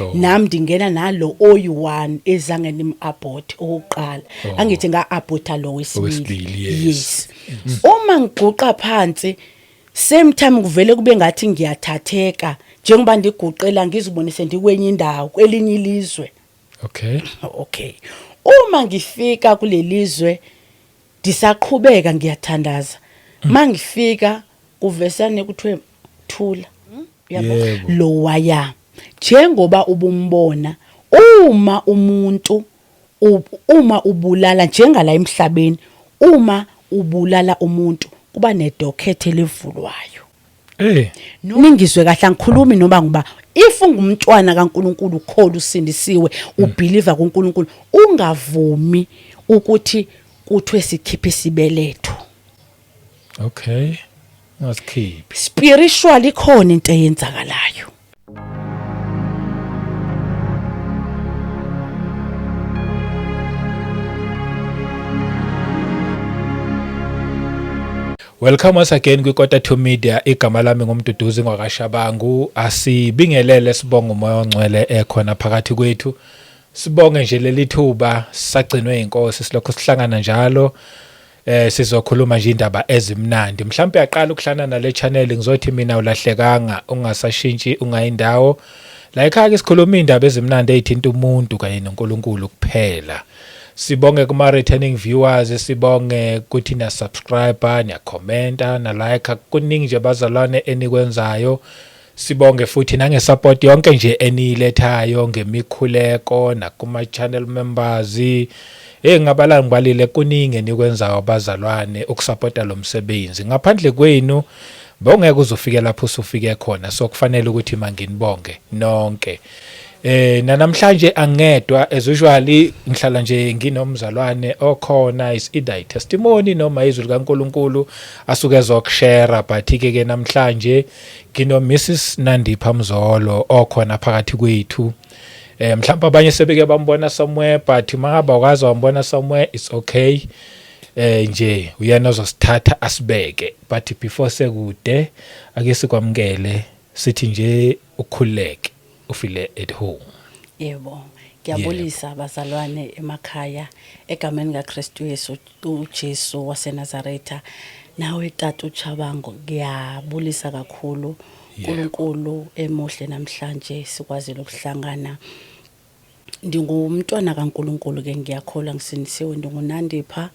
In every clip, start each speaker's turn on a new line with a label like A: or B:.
A: Oh.
B: Nami ndingena nalo oyi-one ezange nim-abort okokuqala. Angithi nga-aborta lo wesibili.
A: Owesibili, yes.
B: Yes. Uma ngiguqa phansi same time kuvele kube ngathi ngiyathatheka njengoba ndiguqela ngizibone sendikwenye indawo kwelinye ilizwe.
A: Okay.
B: Okay. Uma ngifika kulelizwe ndisaqhubeka ngiyathandaza. Mangifika kuvesane kuthiwe thula. Yabo
A: Yebo.
B: lowaya njengoba ubumbona uma umuntu uma ubulala njengala emhlabeni uma ubulala umuntu kuba nedokhethe elivulwayo. Ningizwe kahle, angikhulumi noma ngiba if ungumntwana kaNkuluNkulu ukholwa usindisiwe ubelieve kuNkulunkulu ungavumi ukuthi kuthiwe sikhiphe isibeletho.
A: Okay. Ungasikhiphi.
B: Spiritually ikhona into eyenzakalayo.
A: Welcome once again kwiKota 2 Media. Igama lami nguMduduzi ngwakaShabangu. Asibingelele, sibonge uMoya oNgcwele ekhona phakathi kwethu. Sibonge nje leli thuba sagcinwe inkosi, silokhu sihlangana njalo. Sizokhuluma nje indaba ezimnandi. Mhlawumbe uyaqala ukuhlangana nale channel, ngizothi mina ulahlekanga, ungasashintshi ungayindawo. La ekhaya ke sikhuluma indaba ezimnandi ezithinta umuntu kanye noNkulunkulu kuphela. Sibonge kuma returning viewers, sibonge ukuthi niya subscribe, niya commenta, na like, kuningi nje bazalwane enikwenzayo. Sibonge futhi nange support yonke nje eniyilethayo ngemikhuleko nakuma channel members. Hey, ngabala ngibalile, kuningi enikwenzayo bazalwane ukusupporta lo msebenzi. Ngaphandle kwenu bongeke uzofike lapho usufike khona, so kufanele ukuthi manginibonge nonke. Namhlanje angedwa, as usually ngihlala nje nginomzalwane okhona, is either i testimony noma izwi likaNkuluNkulu asuke ezokushare, but ke ke namhlanje ngino Mrs Nandipha Mzolo okhona phakathi kwethu. Mhlawumbe abanye sebeke bambona somewhere, but mangaba ukwazi wambona somewhere, it's okay. Nje uyena ozosithatha asibeke, but before sekude ake sikwamukele sithi nje ukhululeke, ufile at home.
B: Yebo, ngiyabulisa bazalwane emakhaya egameni kaKristu Yesu, uJesu waseNazaretha. Nawe tata uChabango, ngiyabulisa kakhulu. uNkulunkulu emuhle namhlanje sikwazile ukuhlangana. Ndingumntwana kaNkulunkulu ke, ngiyakholwa ngisindisiwe, ndinguNandipha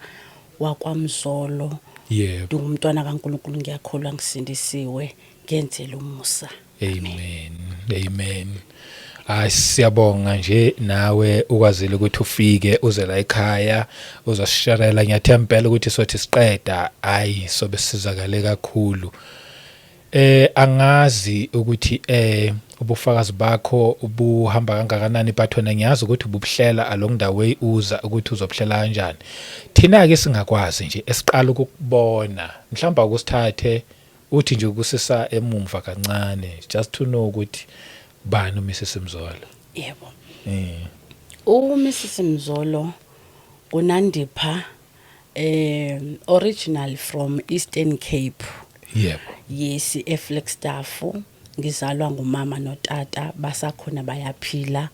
B: wakwaMzolo. Ndingumntwana kaNkulunkulu, ngiyakholwa ngisindisiwe, ngenzela umusa.
A: Amen. Amen. Hayi, siyabonga nje nawe ukwazile ukuthi ufike uze la ekhaya uzosisharela. Ngiyathemba impela ukuthi sothi siqeda hayi sobe sizakale kakhulu. Angazi ukuthi ubufakazi bakho ubuhamba kangakanani, but wena ngiyazi ukuthi ububuhlela along the way uza ukuthi uzobuhlela kanjani. Thina ke singakwazi nje esiqala ukukubona, mhlawumbe akusithathe uthi nje ukusisa emumva kancane just to know ukuthi bani uMrs Mzolo.
B: Yebo. UMrs Mzolo uNandipha, original from Eastern Cape. Yes, eFlagstaff. Ngizalwa ngumama notata, basakhona bayaphila.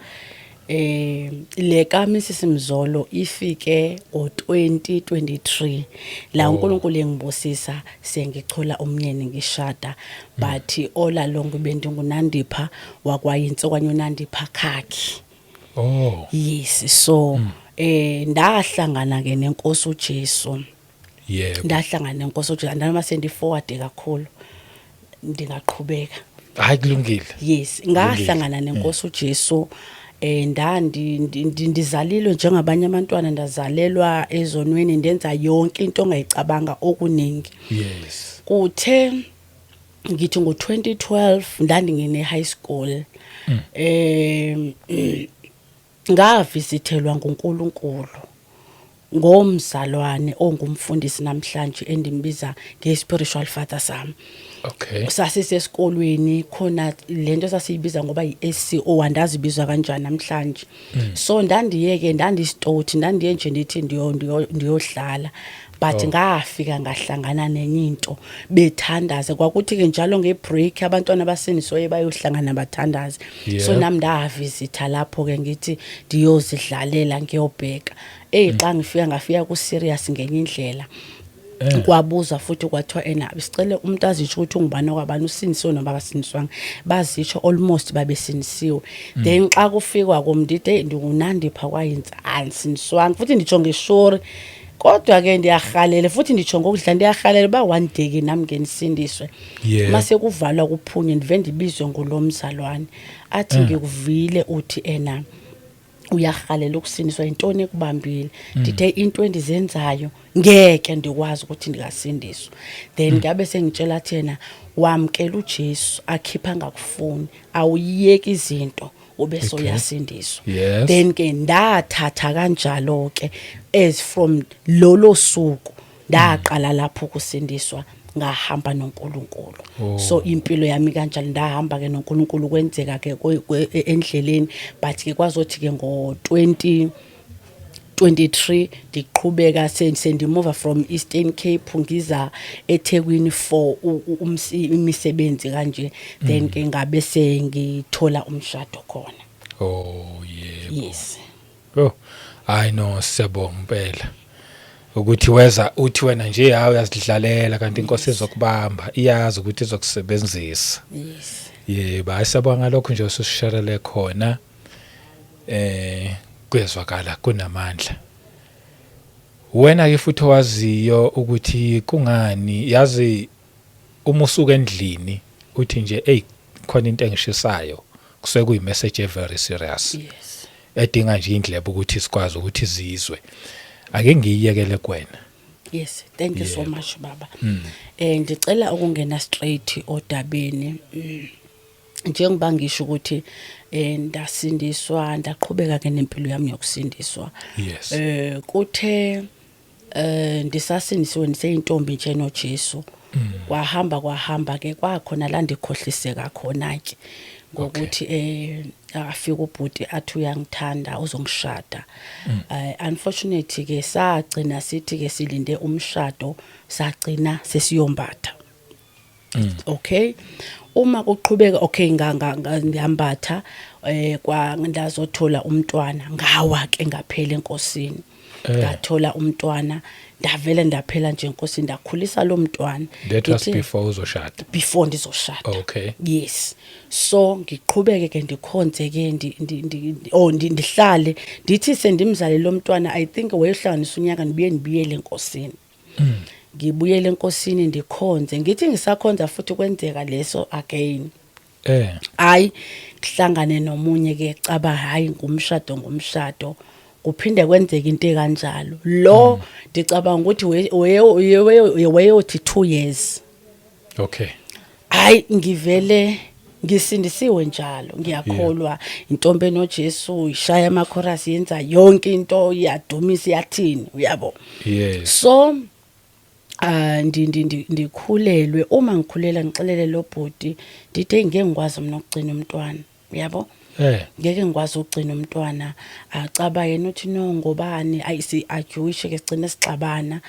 B: Le ka Mrs Mzolo ifike ngo2023 la uNkulunkulu engibusisa sengichola umnyeni ngishada, but all along bendinguNandipha wakwaYintsi okanye uNandipha Khakhi. Yes, so ndahlangana ke nenkosi uJesu. Ndahlangana nenkosi uJesu, andama sendi forward kakhulu ndingaqhubeka.
A: Hayi, kulungile.
B: Yes, ngahlangana nenkosi uJesu. Ndandi ndizalilwe njengabanye abantwana, ndazalelwa ezonweni, ndenza yonke into ongayicabanga okuningi. Kuthe ngithi ngo2012 ndandingene high school. Ngavisithelwa nguNkulunkulu. Ngomzalwane ongumfundisi namhlanje endimbiza nge-spiritual father sami. Sasisesikolweni khona lento sasiyibiza ngoba yi-SCO, andazi ibizwa kanjani namhlanje. So ndandiye ke, ndandisitoti, ndandiye nje ndithi ndiyodlala, but ngafika ngahlangana nenye into, bethandaze. Kwakuthi ke njalo ngebreak abantwana abasindisiweyo bayohlangana bathandaze. So nami ndavisitha lapho ke, ngithi ndiyozidlalela, ngiyobheka. Ey, xa ngifika, ngafika ku serious ngenye indlela. Kwabuza futhi, kwathiwa ena sicele umuntu azisho ukuthi ungubani okwabani, usindisiwe noma akasindiswanga. Bazisho, almost babesindisiwe. Then xa kufikwa kum, ndithi, "Hey, ndinguNandipha kwaYintsi, andisindiswanga." Futhi nditsho ngesure, kodwa ke ndiyarhalela futhi, nditsho ngokudla, ndiyarhalela uba one day ke nami ngenisindiswe. Mase kuvalwa kuphunywe, ndive ndibizwe ngulo mzalwane, athi, "Ngikuvile uthi ena uyarhalela ukusindiswa, yintoni ekubambile?" Ndithe, "Into endizenzayo ngeke ndikwazi ukuthi ndingasindiswa." Then ngabe sengitshela thena, "Wamkela uJesu, akhipha angakufuni, awuyiyeki izinto, ube soyasindiswa." Then ke ndathatha kanjalo ke, as from lolo suku ndaqala lapho ukusindiswa, ngahamba noNkulunkulu. So impilo yami kanjalo, ndahamba ke noNkulunkulu. Kwenzeka ke endleleni, but ke kwazothi ke ngo 2023 ndiqhubeka, sendimuva from Eastern Cape ngiza eThekwini for imisebenzi kanje, then ke ngabe sengithola umshado khona.
A: Oh yebo.
B: Yes.
A: Oh, hayi no, siyabonga impela. Ukuthi weza uthi wena nje hayi uyazidlalela, kanti inkosi izokubamba, iyazi ukuthi izokusebenzisa. Yebo, hayi siyabonga ngalokho nje osusisharele khona. Kuyezwakala, kunamandla. Wena ke futhi owaziyo ukuthi kungani, yazi uma usuka endlini uthi nje, "Hey, khona into engishisayo," kusuke kuyi message e very serious edinga nje indlebe ukuthi sikwazi ukuthi zizwe. Ake ngiyiyekele kuwena.
B: Yes, thank you so much, baba. Ndicela ukungena straight odabeni. Njengoba ngisho ukuthi ndasindiswa, ndaqhubeka ke nempilo yami yokusindiswa. Kuthe ndisasindisiwe, ndiseyintombi nje noJesu. Kwahamba kwahamba ke, kwakhona la ndikhohliseka khona ke ngokuthi afika ubhuti athi uyangithanda, uzongishada. Unfortunately ke sagcina sithi ke silinde umshado, sagcina sesiyombatha. Okay, uma kuqhubeka, okay, ngiyambatha, kwa ndazothola umntwana, ngawa ke ngaphela enkosini. Ngathola umntwana, ndavele ndaphela nje enkosini, ndakhulisa lo mntwana.
A: That was before uzoshada?
B: Before ndizoshada. Yes, so ngiqhubeke ke, ndikhonze ke, oh, ndihlale ndithi sendimzale lo mntwana, I think wayohlanganisa unyaka, ndibuye ndibuyele enkosini. Ngibuyele enkosini, ndikhonze, ngithi ngisakhonza futhi kwenzeka leso again. Hayi, kuhlangane nomunye ke, caba hayi ngumshado, ngumshado, kuphinde kwenzeka into ekanjalo. Lo ndicabanga ukuthi weyothi 2 years. Hayi, ngivele ngisindisiwe njalo, ngiyakholwa, intombi enoJesu, ishaya ama chorus, yenza yonke into, iyadumisa, iyathini, uyabo. So ah ndi ndi ndikhulelwe. Uma ngikhulela, ngixelele lo bhuti, ndithi ngeke ngikwazi mina ukugcina umntwana, uyabo. Ngeke ngikwazi ukugcina umntwana. Acaba yena uthi no, ngobani ayisi ajuishe ke, sigcine sixabana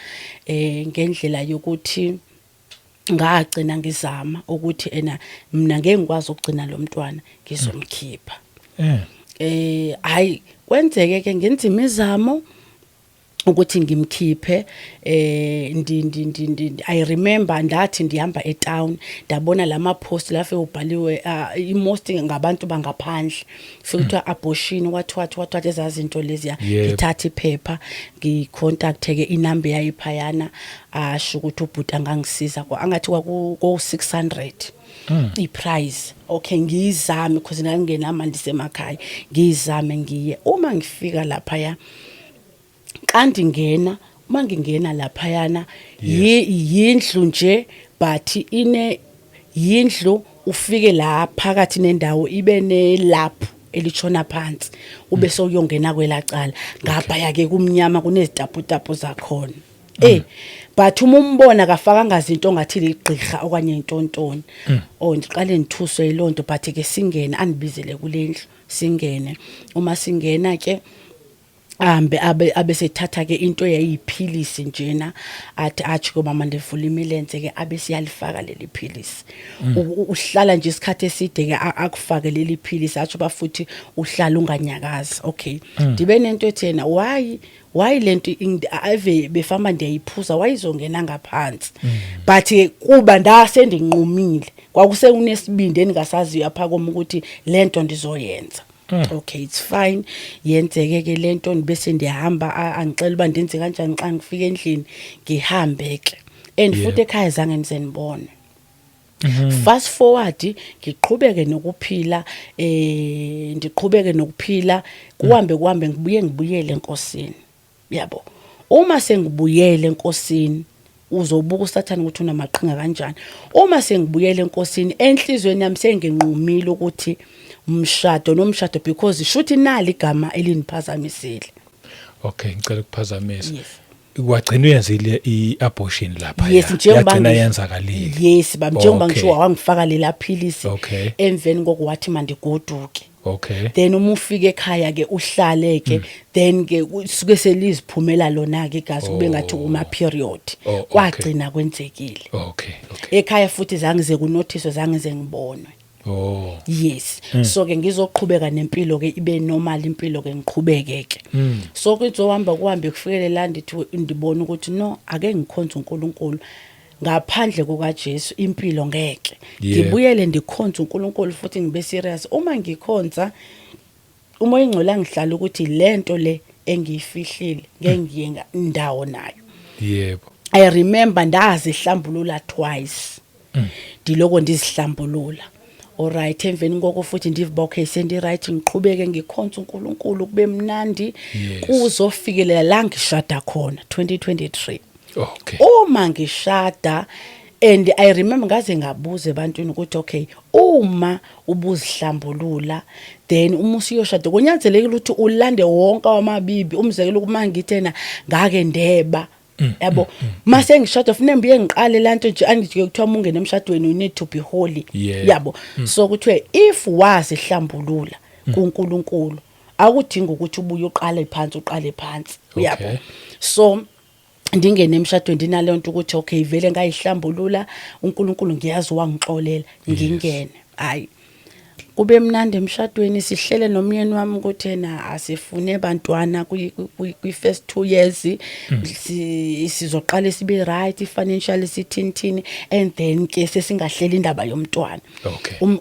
B: ngendlela yokuthi ngagcina ngizama ukuthi ena mina ngeke ngikwazi ukugcina lo mntwana, ngizomkhipha. Hayi, kwenzeke ke, ngenza imizamo ukuthi ngimkhiphe. eh ndi ndi ndi ndi I remember ndathi ndihamba etown, ndabona lama post la fike ubhaliwe, i-most ngabantu bangaphandle, fike kuthiwa abortion, what what what what, ezazinto leziya. Ngithatha iphepha, ngicontact ke inamba yayiphayana, asho ukuthi ubhuti angangisiza kwa angathi kwaku ko 600 iprice. Okay, ngiyizame because ngangingenamali semakhaya, ngiyizame ngiye. Uma ngifika lapha ya, xa ndingena, uma ngingena laphayana, yindlu nje, but ine yindlu, ufike la phakathi nendawo ibe nelaphu Elitshona phansi, ube sewuyongena kwelacala ngapha ke, kumnyama, kunezitaputapu zakhona. But uma umbona kafaka ngazinto ongathi ligqirha okanye intontoni. Oh, ndiqale ndithuswe yilonto, but ke singene, andibizele kule ndlu, singene. Uma singena ke, ambe abe abesethatha ke into eyayiphilisi njena, athi athi ke, "Mama, ndivula imilenze ke." Abe siyalifaka leli philisi. Uhlala nje isikhathi eside ke, akufake leli philisi, athi ba futhi uhlala unganyakazi. Okay, ndibe nento ethi yena, why lento ave befamba ndiyayiphuza, wayizongena ngaphansi? But ke kuba ndase ndinqumile, kwakusekunesibindi endingasaziyo apha komi ukuthi lento ndizoyenza. Okay, it's fine, yenzeke ke lento, bese ndiyahamba, angixela uba ndenze kanjani xa ngifika endlini, ngihambe ke, and futhi ekhaya zange nize nibone. Fast forward, ngiqhubeke nokuphila, ndiqhubeke nokuphila, kuhambe kuhambe, ngibuye ngibuyele enkosini, yabo. Uma sengibuyele enkosini, uzobuka uSathane ukuthi unamaqhinga kanjani. Uma sengibuyele enkosini, enhlizweni yami senginqumile ukuthi umshado nomshado, because shuthi nali igama eliniphazamisile.
A: Okay, ngicela ukuphazamisa.
B: Yes.
A: Wagcina uyenzile i-abortion lapha?
B: Yes, njengoba
A: yagcina yenzakalile?
B: Yes, baba, njengoba ngisho, wangifaka lela philisi. Emveni kokuwathi mandigoduke. Then uma ufika ekhaya ke, uhlale ke, then ke kusuke seliziphumela lona ke igazi, kube ngathi kuma period. Kwagcina kwenzekile. Ekhaya futhi zange ze kunothiswe, zange ze ngibonwe. Yes, so ke ngizoqhubeka nempilo ke, ibe normal impilo ke, ngiqhubeke ke. So kuzohamba kuhambe, kufikele la ndithi ndibona ukuthi no, ake ngikhonze uNkulunkulu. Ngaphandle kukaJesu impilo ngeke. Ngibuyele ndikhonze uNkulunkulu futhi ngibe serious. Uma ngikhonza, umoya ingcwele angihlala ukuthi lento le engiyifihlile ngeke ngiye indawo nayo. I remember ndazihlambulula twice, ndiloko ndizihlambulula. Alright, emveni koko futhi ndiva, okay, sendi right, ngiqhubeke ngikhonza uNkulunkulu, kube mnandi. Kuzofikelela la ngishada khona 2023. Uma ngishada, and I remember ngaze ngabuza ebantwini ukuthi, okay, uma ubuzihlambulula, then uma usuyoshada kunyanzelekile ukuthi ulande wonke wamabibi. Umzekelo, uma ngithena ngake ndeba, yabo, mase ngishada kufanele ngibuye ngiqale lanto nje. Angithi kuthiwa uma ungena emshadweni, you need to be holy. Yabo, so kuthiwe if wazihlambulula kuNkulunkulu, akudingi ukuthi ubuye uqale phansi, uqale phansi, uyabo. So ndingene emshadweni ndinaleyo nto ukuthi, okay, vele ngayihlambulula, uNkulunkulu ngiyazi wangixolela, ngingene. Hayi, kube mnandi emshadweni, sihlele nomyeni wami ukuthi ena asifune bantwana kwi first 2 years, sizoqala sibe right financially, sithini, and then ke sesingahlela indaba yomntwana.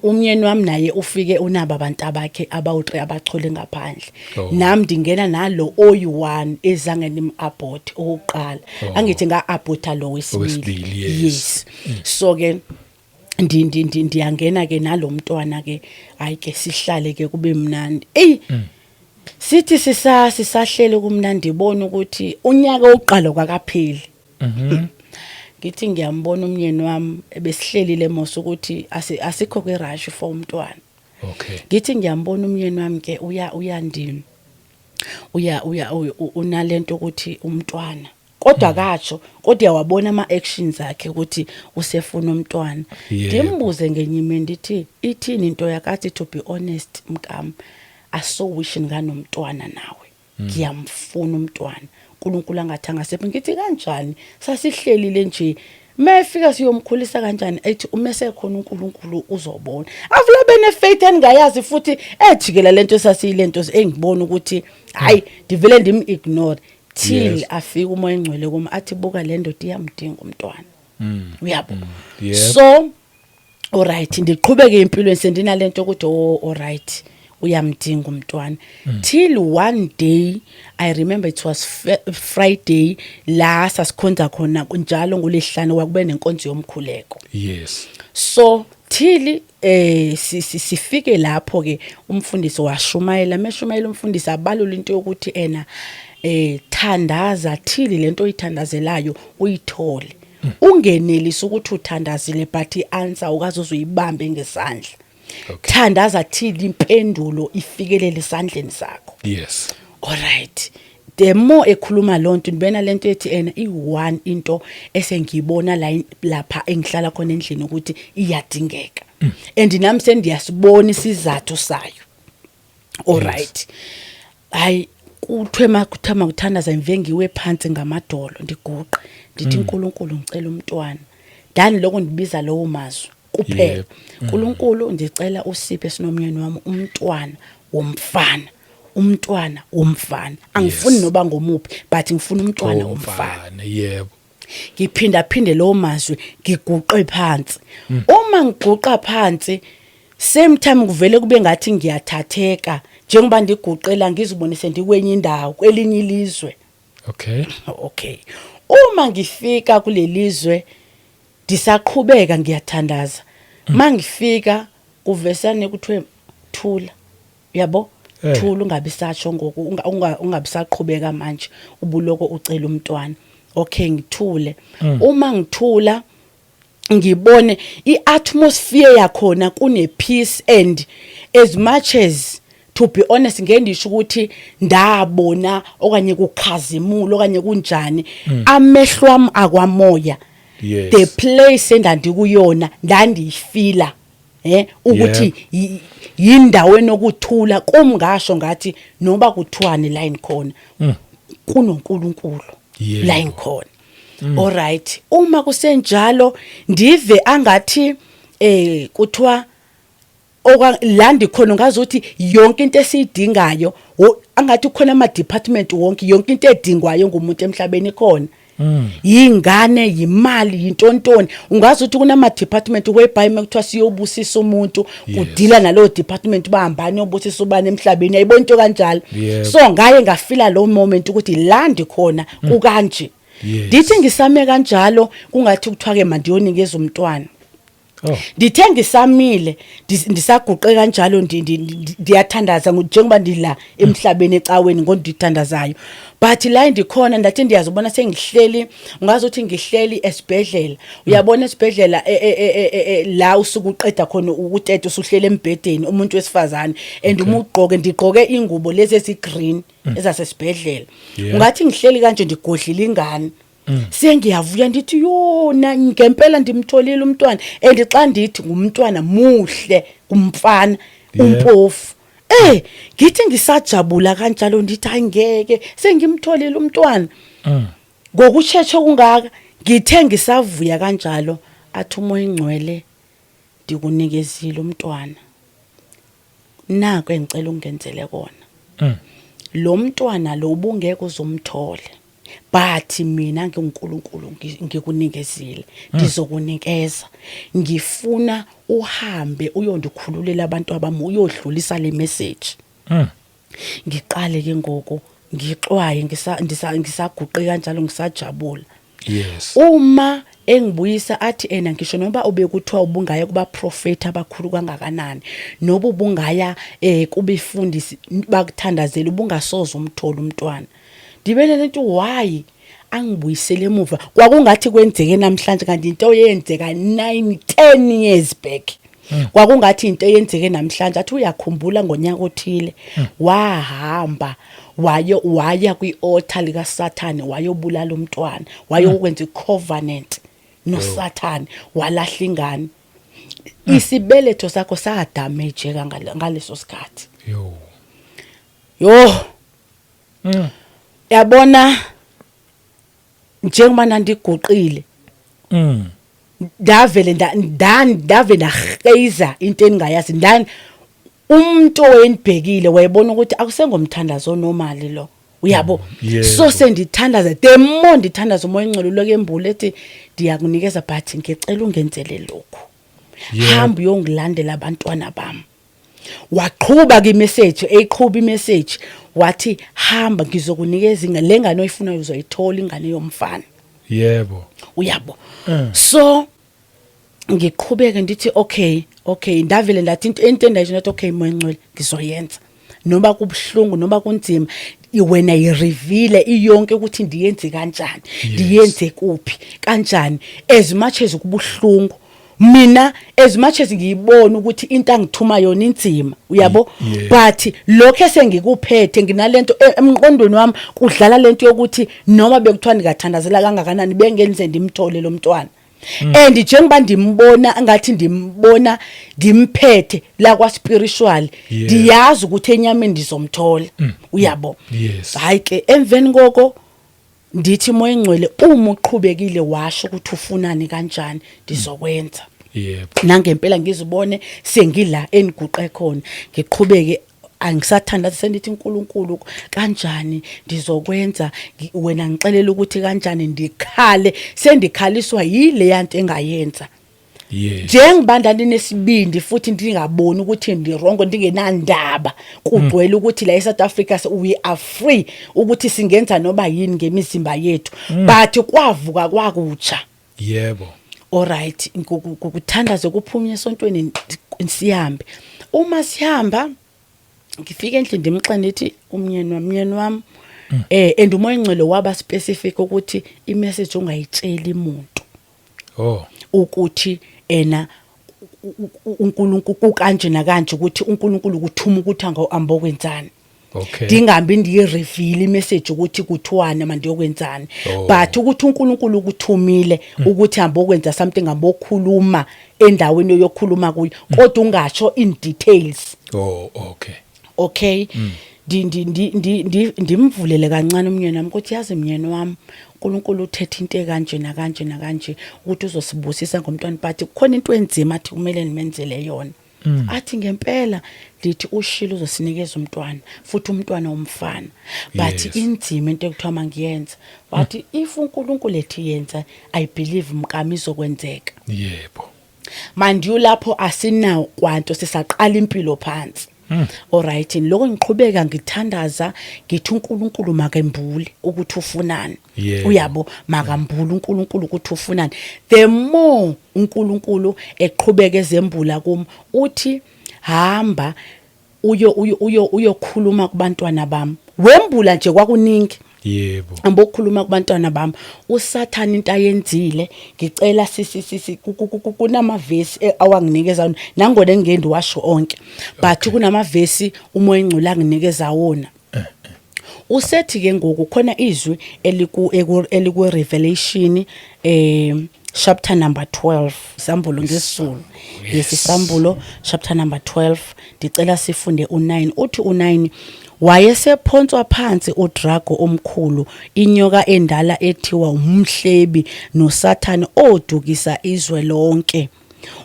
B: Umyeni wami naye ufike unabo abantu abakhe abawu3 abachole ngaphandle. Nami ndingena nalo oyi1 ezange nim-abort okokuqala. Angithi nga-aborta lo wesibili.
A: Owesibili, yes.
B: Yes, so ke ndi ndi ndi ndiyangena ke nalomntwana ke. Hayi ke, sihlale ke, kube mnandi. Ey, sithi sisahlele kumnandi, ibona ukuthi unyaka oqala kwakapheli. Ngithi ngiyambona umnyeni wami, ebesihlelile mos ukuthi asikho kwi-rush for umntwana. Ngithi ngiyambona umyeni wami ke, uya uyandini, uya uya unalento ukuthi umntwana, kodwa katsho, kodwa uyawabona ama actions akhe ukuthi usefuna umntwana. Ndimbuze ngenye imini, ndithi, "Ithini into yakathi?" "To be honest, mkam, I so wish nganomntwana nawe, ngiyamfuna umntwana, uNkulunkulu angathi angasephi." Ngithi, "Kanjani, sasihlelile nje, mefika siyomkhulisa kanjani?" Ethi, "Uma sekhona uNkulunkulu uzobona." Avula bene faith engayazi futhi, ejikela lento esasiyilento engibona ukuthi hayi, ndivele ndim ignore till afike umoya engcwele kum, athi, "Buka, le ndoda iyamdinga umntwana." Uyabo?
A: Yep.
B: So alright, ndiqhubeke empilweni sendinalento ukuthi, oh, alright, uyamdinga umntwana, till one day, I remember it was Friday la sasikhonza khona njalo ngolesihlanu, kwakube nenkonzo yomkhuleko. So till sifike lapho ke, umfundisi washumayela, meshumayela umfundisi abalula into yokuthi ena thandaza till lento oyithandazelayo uyithole. Ungenelisi ukuthi uthandazile but i-answer ukaze uzuyibambe ngesandla. Thandaza till impendulo ifikelele esandleni sakho. Alright, the more ekhuluma lonto, ngibena lento ethi ena i-one into esengiyibona la lapha engihlala khona endlini ukuthi iyadingeka, and nami sendiyasibona isizathu sayo. Alright, hayi, kuthwe makuthiwa makuthandaza, ngive ngiwe phansi ngamadolo, ndiguqe, ndithi, "uNkulunkulu, ngicela umntwana." Dani lokho ndibiza lowo mazwi kuphela. "Nkulunkulu, ndicela usiphe sinomyeni wami umntwana womfana, umntwana womfana. Angifuni noba ngomuphi, but ngifuna umntwana womfana."
A: Omfana, yebo.
B: Ngiphinda phinde lowo mazwi, ngiguqe phansi. Uma ngiguqa phansi, same time kuvele kube ngathi ngiyathatheka. Njengoba ndiguqela, ngizibone sendikwenye indawo, kwelinye ilizwe. Okay, uma ngifika kulelizwe, ndisaqhubeka ngiyathandaza. Mangifika kuvesane kuthiwe, "Thula, uyabo." "Thula, ungabi satsho ngoku, ungabi saqhubeka manje ubuloko ucela umntwana." Okay, ngithule. Uma ngithula, ngibone iatmosphere yakhona kune peace, and as much as, to be honest, ngeke ndisho ukuthi ndabona okanye kukhazimula okanye kunjani, amehlo ami akwamoya, the place endandikuyona ndandiyifila ukuthi yindawo enokuthula kum. Ngasho ngathi noba kuthiwani la ngikhona, kunoNkulunkulu la ngikhona. Alright, uma kusenjalo, ndive angathi kuthiwa okwa la ndikhona ngazuthi yonke into esiyidingayo, angathi kukhona ama department wonke, yonke into edingwayo ngumuntu emhlabeni ikhona. Yingane, yimali, yintontoni. Ungazi ukuthi kunama department whereby mekuthiwa siyobusisa umuntu, kudila nalowo department, bahambani yobusisa ubani emhlabeni, yayibona into kanjalo. So ngaye ngafila lo moment ukuthi la ndikhona kukanje. Ndithi ngisame kanjalo, kungathi kuthiwa ke mandiyonikeza umntwana. Ndithe ngisamile, ndisaguqe kanjalo, ndiyathandaza njengoba ndila emhlabeni ecaweni ngondithandazayo, but la ndikhona ndathi ndiyazibona sengihleli, ungazuthi ngihleli esibhedlela. Uyabona esibhedlela la usuke uqeda khona ukuteta, usuhleli embhedeni, umuntu wesifazane, and uma ugqoke, ndigqoke ingubo lezi ezi-green ezasesibhedlela. Ungathi ngihleli kanje, ndigodlile ingane, sengiyavuya, ndithi yona ngempela ndimtholile umntwana. And xa ndithi ngumntwana muhle, umfana umpofu. Ngithi ngisajabula kanjalo, ndithi ayingeke, sengimtholile umntwana ngokushesha kungaka. Ngithe ngisavuya kanjalo, athi uMoya Ingcwele, "Ndikunikezile umntwana, nako engicela ungenzele kona. Lo mntwana lo ubungeke uzumthole, but mina nginguNkulunkulu, ngikunikezile, ndizokunikeza. Ngifuna uhambe uyondikhululela abantu abami, uyodlulisa le message." Ngiqale ke ngoku ngixwaye, ngisaguqe kanjalo, ngisajabula. Uma engibuyisa, athi ena, "Ngisho noma ubekuthiwa ubungaya kuba prophet abakhulu kangakanani, noba ubungaya kubefundisi bakuthandazela, ubungasoze umthola umntwana." Ndibe lento, why angibuyisele emuva? Kwakungathi kwenzeke namhlanje, kanti into yenzeka 9 10 years back. Kwakungathi into eyenzeke namhlanje. Athi, "Uyakhumbula ngonyaka othile wahamba waya kwi-altar likaSathane, wayobulala umntwana, wayokwenza i-covenant noSathane, walahla ingane. Isibeletho sakho sadamageka ngaleso sikhathi."
A: Yo.
B: Yo. Yabona, njengoba nandiguqile, ndavele ndave ndaheyiza into engingayazi. Ndani umuntu owenibhekile wayebona ukuthi akusengomthandazo onormal lo, uyabo?
A: Yebo.
B: So sendithandaza, the more ndithandaza, uMoya Ingcwele uloke embule, ethi, "Ndiyakunikeza, but ngicela ungenzele lokhu. Hamba uyongilandela abantwana bami." Waqhuba ke imessage, eyiqhuba imessage, wathi, "Hamba, ngizokunikeza ingane, le ngane oyifunayo uzoyithola, ingane yomfana." Uyabo? So ngiqhubeke ndithi, okay, ndavele ndathi into endayisho, ndathi, "Okay, Moya Ngcwele, ngizoyenza noma kubuhlungu, noma kunzima. Wena yireveal iyonke ukuthi ndiyenze kanjani, ndiyenze kuphi, kanjani, as much as kubuhlungu." Mina, as much as ngiyibona ukuthi into angithuma yona inzima, uyabo, but lokho esengikuphethe, nginalento emqondweni wami, kudlala lento yokuthi noma bekuthiwa ndingathandazela kangakanani, bengenze ndimthole lo mntwana. And njengoba ndimbona, ngathi ndimbona ndimphethe la kwa spiritual, ndiyazi ukuthi enyameni ndizomthola, uyabo. Hayi ke, emveni koko ndithi, "Moya Engcwele, uma uqhubekile washo ukuthi ufunani kanjani, ndizokwenza." Nangempela ngizibone sengila eniguqe khona, ngiqhubeke, angisathanda, sendithi, "uNkulunkulu, kanjani ndizokwenza? Wena ngixelela ukuthi kanjani." Ndikhale, sendikhaliswa yile yanto engayenza. Njengoba ndandinesibindi futhi ndingaboni ukuthi ndi-wrong, ndingenandaba, kugcwele ukuthi la eSouth Africa we are free ukuthi singenza noba yini ngemizimba yethu, but kwavuka kwakutsha. Alright, kuthandaze, kuphume esontweni, sihambe. Uma sihamba, ngifika endlini, ndimxele, ndithi umnyeni wami, "Myeni wami," and uMoya Ingcwele waba specific ukuthi imessage ungayitsheli umuntu, ukuthi ena uNkulunkulu kukanje nakanje, ukuthi uNkulunkulu kuthuma ukuthi angokwenzani. Ndingahambi ndiyireveal imessage ukuthi kuthiwani, mandiyokwenzani, but ukuthi uNkulunkulu ukuthumile ukuthi hamba okwenza something, hamba okhuluma endaweni oyokhuluma kuyo, kodwa ungasho in details.
A: Oh, okay.
B: Okay, ndi ndi ndi ndi ndimvulele kancane umnyeni wami ukuthi, "Yazi myeni wami, uNkulunkulu uthethe into ekanje nakanje nakanje, ukuthi uzosibusisa ngomntwana, but kukhona into enzima athi kumele nimenzele yona." Athi, "Ngempela?" Lithi, "Ushilo uzosinikeza umntwana, futhi umntwana umfana, but inzima into ekuthiwa mangiyenza." Wathi, "If uNkulunkulu ethi yenza, I believe, mkami, izokwenzeka." Mandiyu, lapho asinawo kwanto, sisaqala impilo phansi. Alright, lokho ngiqhubeka ngithandaza, ngithi uNkulunkulu makembule ukuthi ufunani. Uyabo, makambule uNkulunkulu ukuthi ufunani. The more uNkulunkulu eqhubeka ezembula kum, uthi, "Hamba uyo uyo uyo uyokhuluma kubantwana bami." Wembula nje kwakuningi. Ambokukhuluma kubantwana bami. USathane into ayenzile, ngicela sisi sisi kunamavesi awanginikeza wona, nangona engendi washo onke, but kunamavesi uMoya Engcwele anginikeza wona. Usethi ke ngoku khona izwi eliku Revelation chapter number 12, Isambulo ngesiZulu. Yes, Isambulo chapter number 12, ndicela sifunde u9. Uthi u9, "Wayesephonswa phansi udrago omkhulu, inyoka endala ethiwa umhlebi noSathane, odukisa izwe lonke.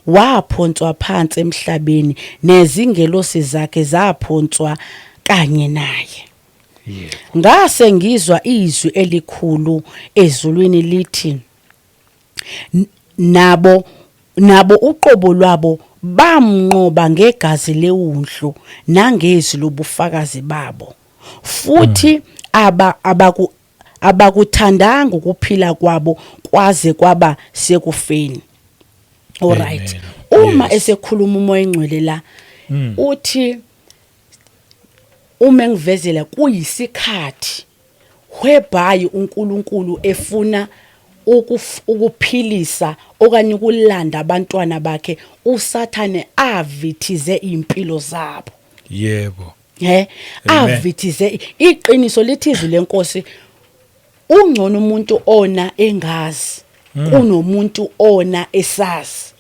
B: Waphonswa phansi emhlabeni, nezingelosi zakhe zaphonswa kanye naye." "Ngase ngizwa izwi elikhulu ezulwini lithi, 'Nabo uqobo lwabo bamnqoba ngegazi lewundlu nangezwi lobufakazi babo, futhi aba abaku abakuthandanga ukuphila kwabo kwaze kwaba sekufeni.'" Alright.
A: Amen.
B: Uma esekhuluma uMoya Engcwele la, uthi uma engivezela kuyisikhathi whereby uNkulunkulu efuna ukuphilisa okanye ukulanda abantwana bakhe uSathane avithize impilo zabo.
A: Amen.
B: Avithize. Iqiniso lithi izwi lenkosi, ungcono umuntu ona engazi kunomuntu ona esazi.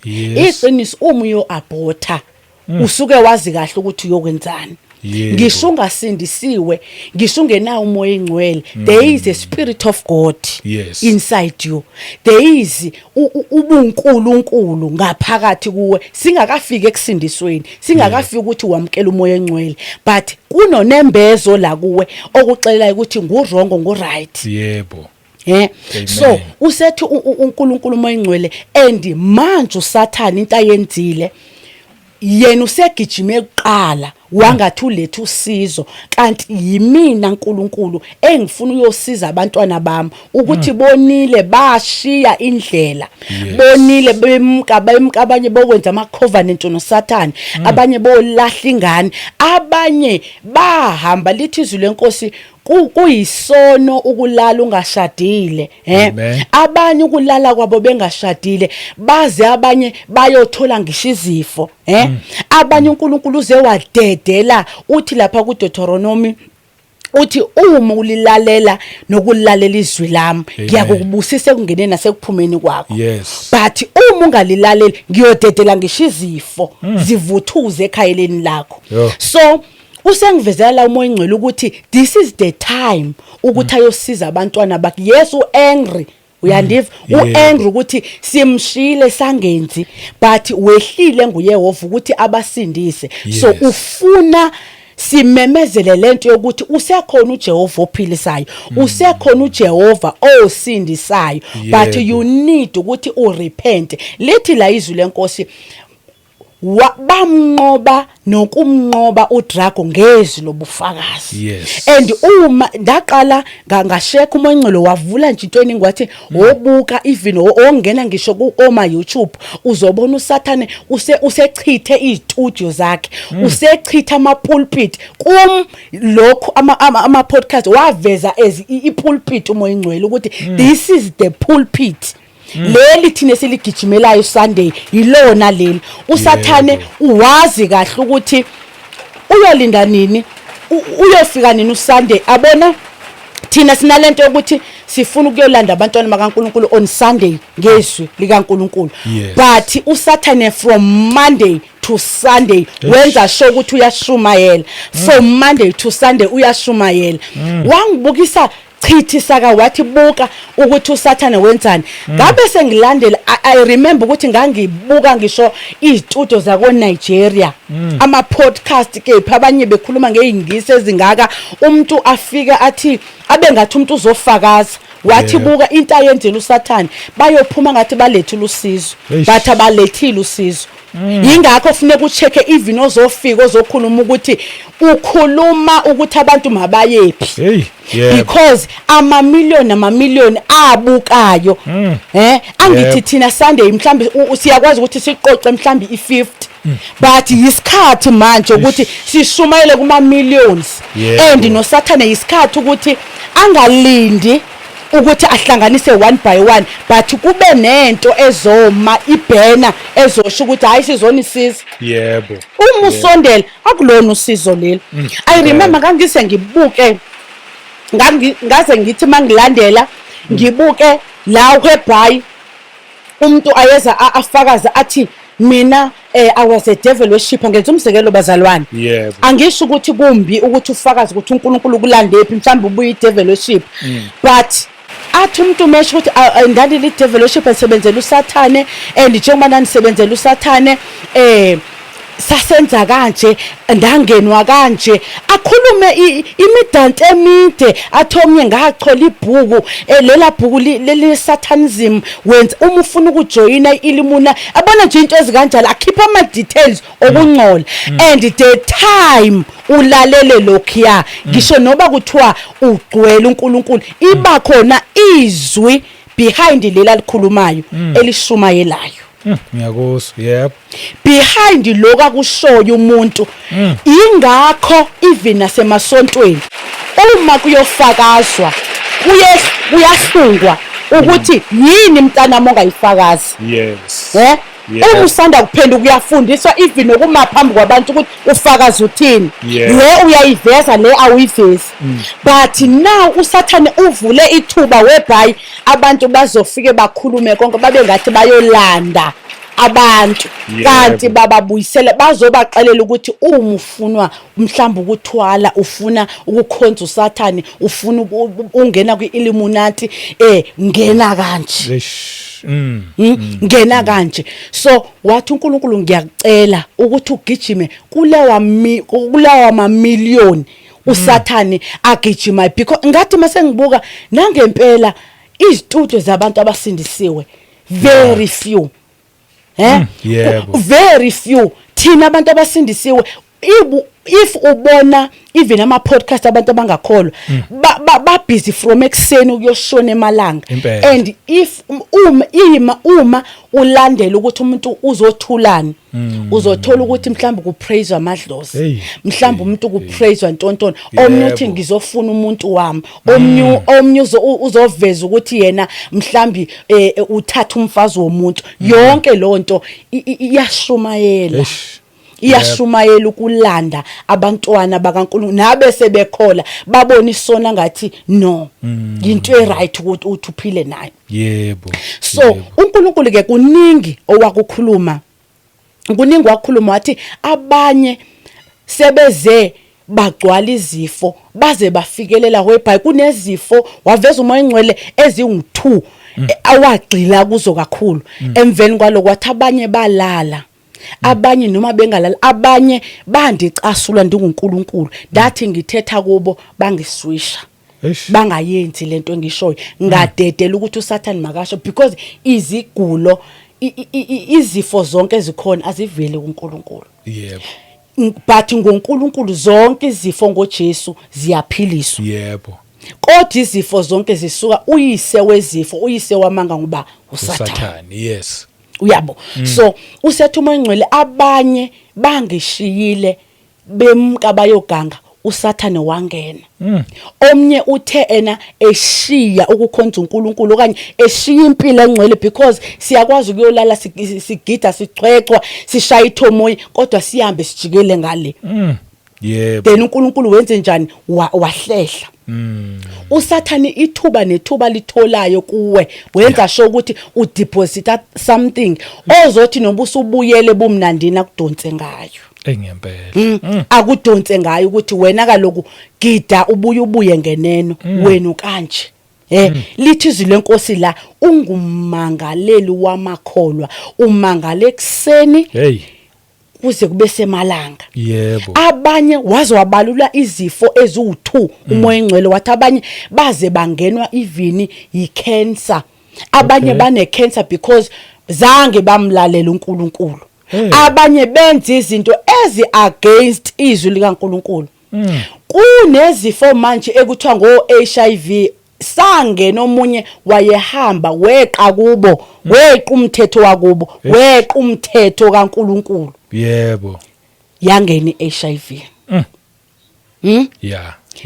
B: Iqiniso, uma uyo aborta, usuke wazi kahle ukuthi uyokwenzani. Ngisho ungasindisiwe, ngisho ungenawo uMoya Engcwele, there is a spirit of God inside you. There is ubunkulunkulu ngaphakathi kuwe, singakafiki ekusindisweni, singakafiki ukuthi wamkela uMoya Engcwele, but kunonembezo la kuwe okuxelela ukuthi ngu-wrong, ngu-right.
A: Amen.
B: So usethi uNkulunkulu uMoya Engcwele, and manje uSathane into ayenzile, yena usegijime kuqala. Waqala wangathi uletha usizo, kanti yimina uNkulunkulu engifuna uyosiza abantwana bami ukuthi bonile, bashiya indlela. Bonile, bemka, bemka abanye bokwenza ama covenant noSathane, abanye bolahla ingane, abanye bahamba. Lithi izwi lenkosi kuyisono ukulala ungashadile.
A: Amen.
B: Abanye ukulala kwabo bengashadile, baze abanye bayothola ngisho izifo. Abanye uNkulunkulu uze wadedela, uthi lapha kuDeuteronomy, uthi uma ulilalela nokulalela izwi lami,
A: Amen.
B: ngiyakukubusisa ekungeneni nasekuphumeni kwakho. But uma ungalilaleli, ngiyodedela ngisho izifo zivuthuze ekhayeleni lakho. So usengivezela la uMoya Ingcwele ukuthi this is the time ukuthi ayosiza abantwana bakhe. Yes, uangry, uyandiva? Uangry ukuthi simshile sangenzi, but wehlile nguYehova ukuthi abasindise. So ufuna simemezele lento yokuthi usekhona uJehova ophilisayo, usekhona uJehova osindisayo, but you need ukuthi urepent. Lithi la izwi lenkosi, bamnqoba nokumnqoba uDrago ngezwi lobufakazi. And uma ndaqala ngasheka, uMoya Ingcwele wavula nje into eningi, wathi wobuka even ongena ngisho ku oma YouTube, uzobona uSathane usechithe istudio zakhe, usechitha ama pulpit. Kum lokhu ama podcast waveza as i pulpit uMoya Ingcwele ukuthi this is the pulpit leli thina esiligijimelayo Sunday, yilona leli. USathane uwazi kahle ukuthi uyolinda nini, uyofika nini uSunday. Abona thina sinalento yokuthi sifuna ukuyolanda abantwana bakaNkuluNkulu on Sunday ngezwi likaNkuluNkulu, but uSathane from Monday to Sunday wenza sure ukuthi uyashumayela. From Monday to Sunday uyashumayela. Wangibukisa chithi saka, wathi buka ukuthi uSathane wenzani. Ngabe sengilandela, I remember ukuthi ngangibuka ngisho izitudio zako Nigeria, ama podcast kephi, abanye bekhuluma ngeingisi ezingaka, umuntu afika athi abe ngathi umuntu uzofakaza, wathi buka into ayenzela uSathane, bayophuma ngathi balethile usizo, but abalethile usizo. Yingakho kufuneka ucheck even ozofika ozokhuluma ukuthi ukhuluma ukuthi abantu mabayephi,
A: Hey, yebo.
B: because amamillion amamillion abukayo. Angithi thina Sunday mhlambi siyakwazi ukuthi siqoqe mhlambi i50, but yisikhathi manje ukuthi sishumayele kuma millions. And noSathane yisikhathi ukuthi angalindi ukuthi ahlanganise one by one, but kube nento ezoma ibhena ezosho ukuthi hayi, sizonisiza. Uma usondela, akulona usizo lelo. I remember ngangise ngibuke, ngaze ngithi mangilandela ngibuke la whereby umuntu ayeza afakaze athi mina I was a devil worshipper. Ngenza umzekelo, bazalwane. Angisho ukuthi kumbi ukuthi ufakaze ukuthi uNkulunkulu ukulandephi, mhlawumbe ubuye i-devil worship, but athi umuntu mesho ukuthi ndandili devil worship, esebenzela uSathane, and njengoba ndandisebenzela uSathane sasenza kanje, ndangenwa kanje, akhulume imidanto emide, athi omnye ngachola ibhuku, lela bhuku leli satanism, wenza uma ufuna ukujoyina ilimuna, abona nje into ezikanjalo, akhipha ama details okungcola. And the time ulalele lokhuya, ngisho noba kuthiwa ugcwele uNkulunkulu, iba khona izwi behind lela likhulumayo elishumayelayo.
A: Ngiyakuzwa, yebo.
B: Behind lokho akushoyo umuntu. Ingakho even nasemasontweni uma kuyofakazwa kuye kuyahlungwa ukuthi yini mntanami ongayifakazi. Uma usanda kuphenduka uyafundiswa even nokuma phambi kwabantu ukuthi ufakaza uthini. Le uyayiveza, le awuyivezi. But now uSathane uvule ithuba whereby abantu bazofike bakhulume konke, babe ngathi bayolanda abantu, kanti bababuyisele, bazobaxelela ukuthi uma ufunwa mhlawumbe ukuthwala, ufuna ukukhonza uSathane, ufuna ungena kwi-Illuminati, ngena kanje.
A: Eish.
B: Ngena kanje. So wathi uNkulunkulu, ngiyakucela ukuthi ugijime kulawa mamillion uSathane agijima, because ngathi mase ngibuka nangempela izitudio zabantu abasindisiwe very few.
A: Yebo.
B: Very few thina abantu abasindisiwe. If ubona even ama podcast abantu abangakholwa ba busy from ekseni ukuyoshona emalanga.
A: Impela.
B: And if uma ima uma ulandela ukuthi umuntu uzothulani, uzothola ukuthi mhlawumbe kupraise amadlozi,
A: Hey.
B: mhlawumbe umuntu kupraise ntontoni, omnye uthi ngizofuna umuntu wami, omnye uzoveza ukuthi yena mhlambi uthatha umfazi womuntu. Yonke lonto iyashumayela.
A: Eish.
B: Iyashumayela ukulanda abantwana bakaNkulunkulu nabe sebekhola babona isona ngathi no, into eright ukuthi uthi uphile nayo. So uNkulunkulu ke kuningi owakukhuluma, kuningi wakhuluma, wathi abanye sebeze bagcwala izifo baze bafikelela whereby kunezifo waveza uMoya Ingcwele ezingu2 awagxila kuzo kakhulu. Emveni kwaloko wathi abanye balala, abanye noma bengalala, abanye bandicasula ndinguNkulunkulu, ndathi ngithetha kubo bangiswisha, bangayenzi lento engishoyo. Ngadedela ukuthi uSathane makasho, because izigulo izifo zonke ezikhona aziveli kuNkulunkulu. But ngoNkulunkulu zonke izifo, ngoJesu ziyaphiliswa. Kodwa izifo zonke zisuka uyise wezifo, uyise wamanga, ngoba uSathane.
A: uSathane, yes.
B: Uyabo, so usethi uMoya Ngcwele abanye bangishiyile bemka bayoganga, uSathane wangena. Omnye uthe ena eshiya ukukhonza uNkulunkulu okanye eshiya impilo engcwele, because siyakwazi ukuyolala sigida, sichwechwa, sishaya ithomoyi, kodwa sihambe sijikele ngale. Then uNkulunkulu wenze njani? Wahlehla. Usathane ithuba nethuba litholayo kuwe wenza sure ukuthi udeposita something ozothi noba usubuyele bumnandini akudonse ngayo.
A: Engempela.
B: Akudonse ngayo ukuthi wena kaloku gida ubuye ngeneno wena ukanje. Lithi izwi lenkosi la ungumangaleli wamakholwa, umangale ekseni kuze kube semalanga. Abanye waze wabalula izifo eziwu2 uMoya Engcwele, wathi abanye baze bangenwa even yicancer, abanye bane cancer because zange bamlalela uNkulunkulu. Abanye benza izinto ezi against izwi likaNkulunkulu. Kunezifo manje ekuthiwa ngo HIV, sangena omunye wayehamba weqa kubo, weqa umthetho wakubo, weqa umthetho kaNkulunkulu. Yangena iHIV.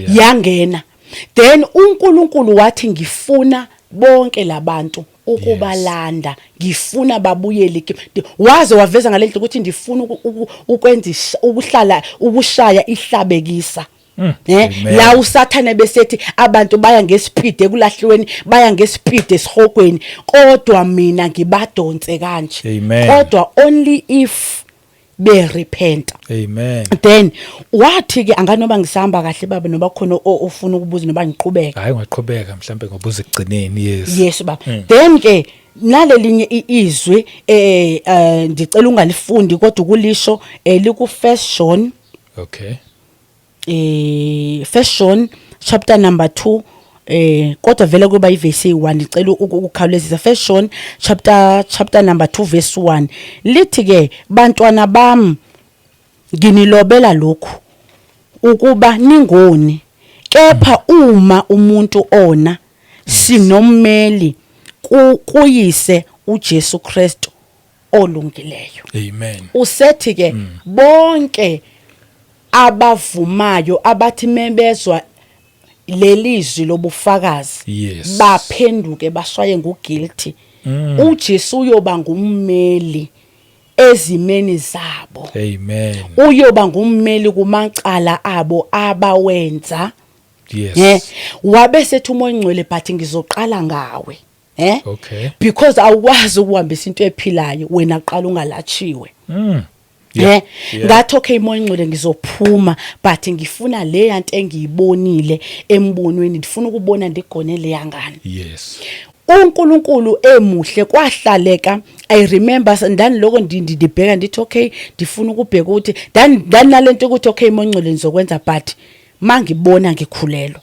B: Yangena. Then uNkulunkulu wathi ngifuna bonke labantu ukubalanda, ngifuna babuyele kimi. Waze waveza ngalendlela ukuthi ndifuna ukwenza ukuhlala ukushaya ihlabekisa.
A: Amen.
B: La uSathane besethi abantu baya ngespeed ekulahliweni, baya ngespeed esihogweni, kodwa mina ngibadonse kanje.
A: Amen.
B: Kodwa only if be repent.
A: Amen.
B: Then wathi ke anganoba ngisahamba kahle baba, noba khona ofuna ukubuza noba ngiqhubeka.
A: Hayi, ungaqhubeka, mhlambe ngobuza ekugcineni, yes.
B: Yes baba. Then ke nalelinye izwi ndicela ungalifundi kodwa ukulisho, liku First John. First John chapter number 2, kodwa vele kuba iverse 1, ngicela ukukhawulezisa. First John chapter number 2 verse 1 lithi ke, "Bantwana bami, nginilobela lokhu ukuba ningoni, kepha uma umuntu ona, sinommeli kuyise, uJesu Kristu olungileyo."
A: Amen.
B: Usethi ke bonke abavumayo, abathi mebezwa lelizwi lobufakazi baphenduke bashaye nguguilty, uJesu uyoba ngummeli ezimeni zabo.
A: Amen.
B: Uyoba ngummeli kumacala abo abawenza. Wabe sethi uMoya Ngcwele, but ngizoqala ngawe, because awukwazi ukuhambisa into ephilayo wena qala ungalatshiwe. Ngathi okay Moya Ngcwele, ngizophuma, but ngifuna le yanto engiyibonile embonweni, ndifuna ukubona ndigone le yangane. UNkulunkulu emuhle, kwahlaleka. I remember ndaniloko ndibheka ndithi okay, ndifuna ukubheka ukuthi ndanalento ukuthi okay Moya Ngcwele, ngizokwenza, but mangibona ngikhulelwa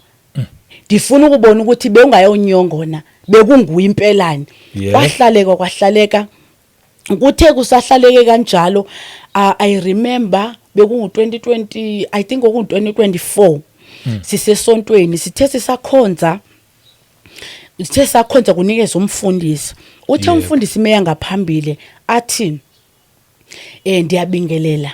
B: ndifuna ukubona ukuthi bewungayonyongona, bekunguye impelani. Kwahlaleka, kwahlaleka. Kuthe kusahlaleke kanjalo, I remember bekungu 2020, I think okungu 2024, sisesontweni, sithe sisakhonza, sithe sakhonza, kunikeza umfundisi, uthe umfundisi meya ngaphambili athi, "Ndiyabingelela,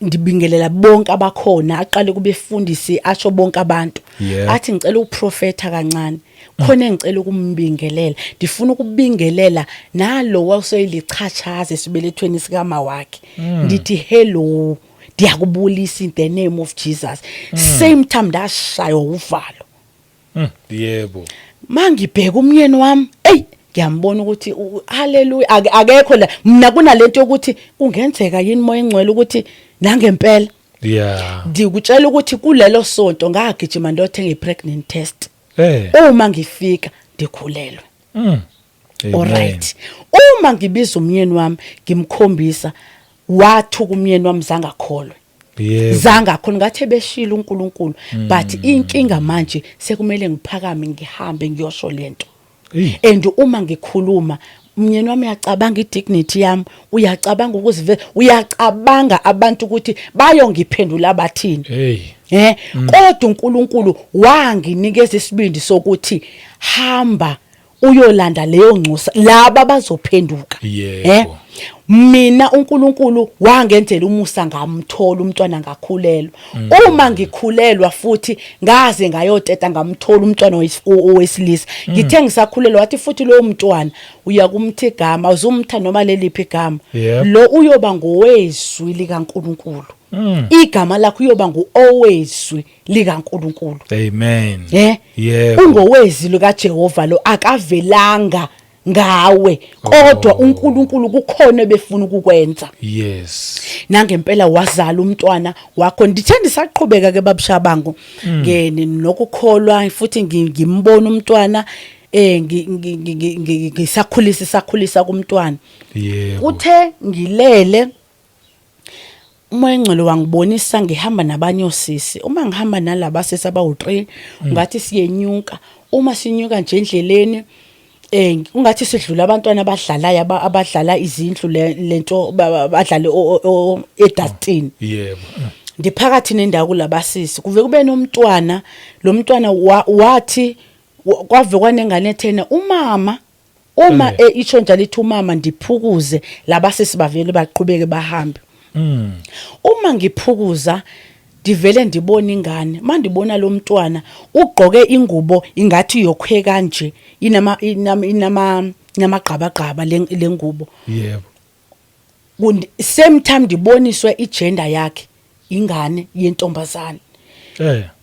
B: ndibingelela bonke abakhona," aqale kubefundisi, asho bonke abantu, athi, "Ngicela ukuprofetha kancane khona, engicela ukumbingelela, ndifuna ukubingelela nalo waseyilichachaza esibelethweni sikama wakhe. Ndithi hello, ndiyakubulisa in the name of Jesus." Same time ndashaywa uvalo. Mangibheka umyeni wami, ey, ngiyambona ukuthi haleluya, akekho la. Mina kunalento yokuthi kungenzeka yini, moya engcwele, ukuthi nangempela? Ndikutshela ukuthi kulelo sonto ngagijima ndothenga i-pregnant test. Uma ngifika ndikhulelwe. Alright, uma ngibiza umyeni wami ngimkhombisa, wathuka umyeni wami, zangakholwe. Zangakhona, ngathi ebeshila uNkulunkulu, but inkinga manje sekumele ngiphakame ngihambe ngiyosho lento. And uma ngikhuluma, umnyeni wami uyacabanga i-dignity yami, uyacabanga ukuzive, uyacabanga abantu ukuthi bayongiphendula bathini. Kodwa uNkulunkulu wanginikeza isibindi sokuthi hamba uyolanda leyo nxusa, laba bazophenduka. Mina uNkulunkulu wangenzela umusa, ngamthola umntwana, ngakhulelwa. Uma ngikhulelwa futhi ngaze ngayoteta, ngamthola umntwana owesilisa. Ngithe ngisakhulelwa, wathi futhi lowo mntwana uyakumthi igama, uzumtha noma leliphi igama, lo uyoba ngowezwi likaNkulunkulu. Igama lakho uyoba nguowezwi likaNkulunkulu.
A: Amen.
B: Ungowezwi likaJehova, lo akavelanga ngawe, kodwa uNkulunkulu kukhona ebefuna ukukwenza. Nangempela wazala umntwana wakho. Ndithe ndisaqhubeka ke, babushabango, ngene nokukholwa futhi, ngimbona umntwana, ngisakhulisa, sakhulisa kumntwana. Uthe ngilele, umoya engcwele wangibonisa ngihamba nabanye osisi. Uma ngihamba nalaba sisi abawu3, ngathi siyenyuka. Uma sinyuka nje endleleni, ungathi sidlula abantwana abadlalayo, abadlala izindlu lento, badlale edustini. Ndiphakathi nendawo kulabasisi, kuve kube nomntwana. Lo mntwana wathi kwave kwanengane ethena umama, uma itsho njalo ithi umama, ndiphukuze, labasisi bavele baqhubeke bahambe. Uma ngiphukuza, ndivele ndibona ingane. Mandibona lo mntwana ugqoke ingubo ingathi yokhwe kanje, inama inamagqabagqaba le ngubo. Same time ndiboniswe igender yakhe, ingane yentombazane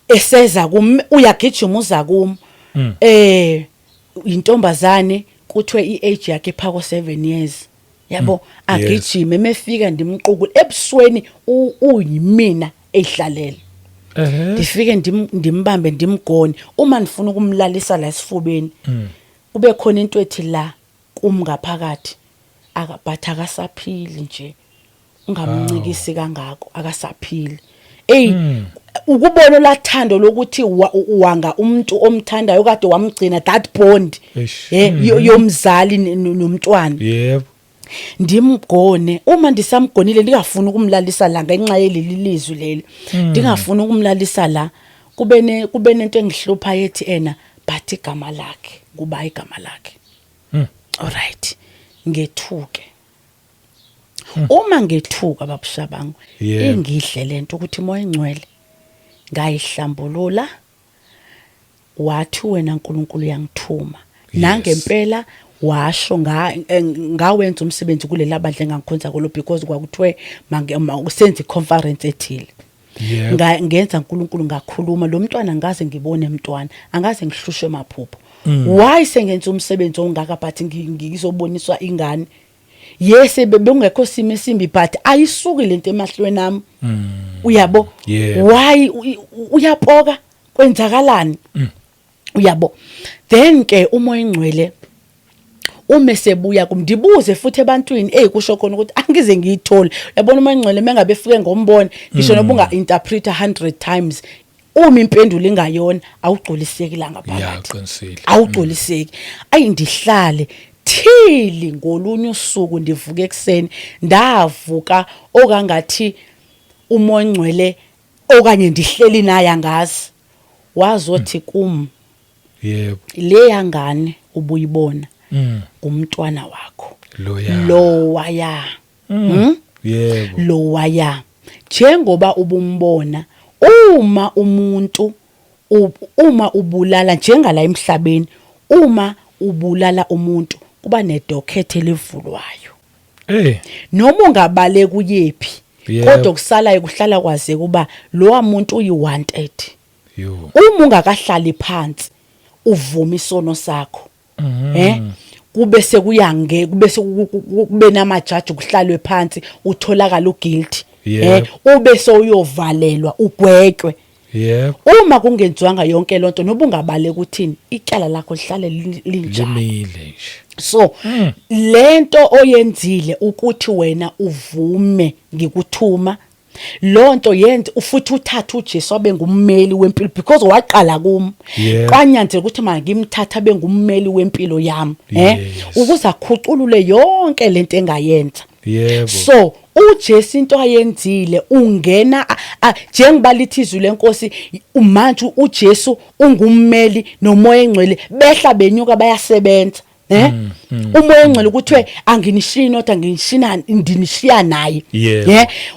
B: eseza kum, uyagijima uza kum. Intombazane, kuthiwe iage yakhe phako 7 years, yabo. Agijime, mefika ndimqukule ebusweni, uyimina ehlalela. Ndifike ndimbambe, ndimgone. Uma ndifuna ukumlalisa la esifubeni, kube khona into ethi la kum ngaphakathi, but akasaphili nje, ungamncikisi kangako, akasaphili. Ey, ukubona lathando lokuthi wanga umuntu omthandayo kade wamgcina, that bond yomzali nomntwana. Ndimgone, uma ndisamgonile, ndingafuni ukumlalisa la ngenxa yeleli lizwi leli, ndingafuni ukumlalisa la, kube nento engihlupha yethi ena, but igama lakhe kuba igama lakhe. Alright, ngethuke. Uma ngethuka, babushabangu, ingidle lento ukuthi moya engcwele ngayihlambulula, wathi wena uNkulunkulu uyangithuma. Nangempela washo ngawenza umsebenzi kulela bandla engangikhonza kulo, because kwakuthiwe senze i-conference ethile. Ngenza uNkulunkulu, ngakhuluma lo mntwana, ngaze ngibone mntwana, angaze ngihlushwe maphupho. Why sengenza umsebenzi ongaka, but ngizoboniswa ingane? Yes, bekungekho simo esimbi, but ayisuki lento emahlweni ami, uyabo. Why uyapoka, kwenzakalani, uyabo? Then ke umoya ingcwele uma sebuya kum, ndibuze futhi ebantwini, hey, kusho khona ukuthi angize ngiyithole. Uyabona, umoya ingcwele mengabe efike ngombono, ngisho noba unga interpret 100 times, uma impendulo ingayona, awugculiseki la ngaphakathi.
A: Qinisile.
B: Awugculiseki. Ayi, ndihlale. Until ngolunye usuku ndivuka ekuseni, ndavuka okangathi uMoya oNgcwele okanye ndihleli naye, angazi, wazothi kum, leya ngane ubuyibona ngumntwana wakho.
A: Loya.
B: Lowaya. Lowaya, njengoba ubumbona, uma umuntu uma ubulala njengala emhlabeni, uma ubulala umuntu kuba nedokhethe elivulwayo. Noma ungabaleka uyephi, kodwa kusalayo kuhlala kwazeka kuba lowa muntu uyi-wanted. Uma ungakahlali phansi uvuma isono sakho, kube sekuyange kube kube namajaji, kuhlalwe phansi, utholakala uguilty, ube sewuyovalelwa, ugwetywe. Uma kungenziwanga yonke lonto, noba ungabaleka uthini, ityala lakho lihlale linjalo.
A: Limile nje.
B: So lento oyenzile ukuthi wena uvume ngikuthuma lonto, yenze futhi uthathe uJesu abe ngummeli wempilo, because waqala kum. Kwanyanzeleka ukuthi manje ngimthatha abe ngummeli wempilo yami, ukuze akhuculule yonke lento engayenza. So uJesu into ayenzile, ungena njengoba lithi izwi lenkosi, manje uJesu ungummeli noMoya Engcwele, behla benyuka bayasebenza. Umoya Ongcwele kuthiwe anginishiyi nodwa, nginishina ndinishiya naye.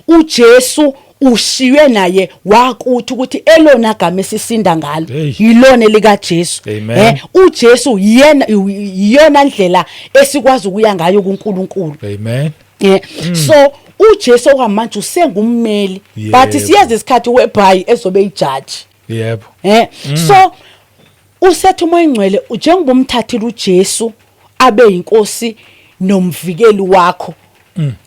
B: uJesu ushiywe naye wakuthi ukuthi elona gama esisinda ngalo yilona lika Jesu.
A: Amen.
B: uJesu yena iyona ndlela esikwazi ukuya ngayo kuNkulunkulu.
A: Amen.
B: So uJesu okwamanje usengummeli, but siyazi isikhathi whereby ezobe ijaji. So usethi uMoya Ingcwele, njengoba umthathile uJesu abe inkosi nomvikeli wakho,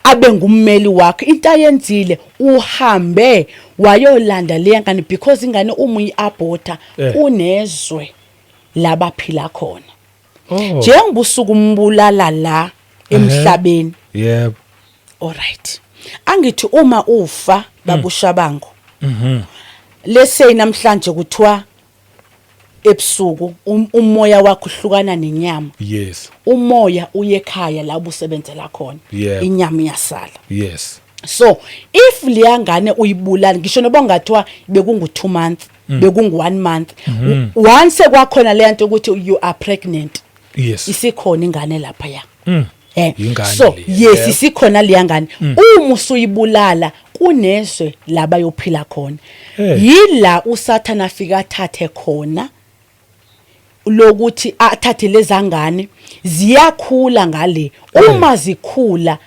B: abe ngummeli wakho, into ayenzile uhambe wayolanda leya ngane, because ingane uma uyi-aborta kunezwe labaphila khona. Njengoba usuke umbulala la emhlabeni, alright, angithi uma ufa, babushabango, let's say namhlanje kuthiwa ebusuku umoya wakho uhlukana nenyama, umoya uye ekhaya la ubusebenzela khona, inyama iyasala. So if liyangane uyibulala, ngisho noba ungathiwa bekungu 2 months, bekungu 1 month, once kwakhona le nto ukuthi you are pregnant, isikhona ingane lapha ya.
A: Ingane
B: So
A: leya.
B: yes, isikhona leya ngane. Uma usuyibulala kunezwe la bayophila khona. Yila uSathana afika athathe khona lokuthi athathe lezangane, ziyakhula ngale. Uma zikhula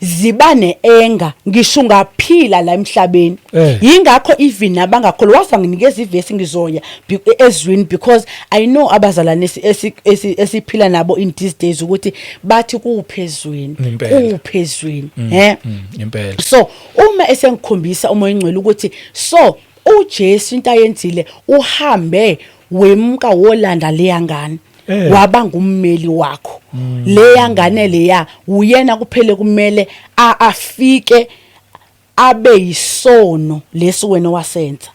B: ziba neenga, ngisho ungaphila la emhlabeni. Yingakho even nabangakholwa, waza nginikeza ivesi, ngizoya ezwini, because I know abazalwane esiphila nabo in these days ukuthi bathi kuphezwini, kuphezwini.
A: Impela.
B: So uma esengikhombisa uMoya Ingcwele ukuthi so uJesu into ayenzile, uhambe wemka wolanda leya ngane, waba ngummeli wakho. Leya ngane leya uyena kuphele kumele afike abe yisono lesi wena wasenza.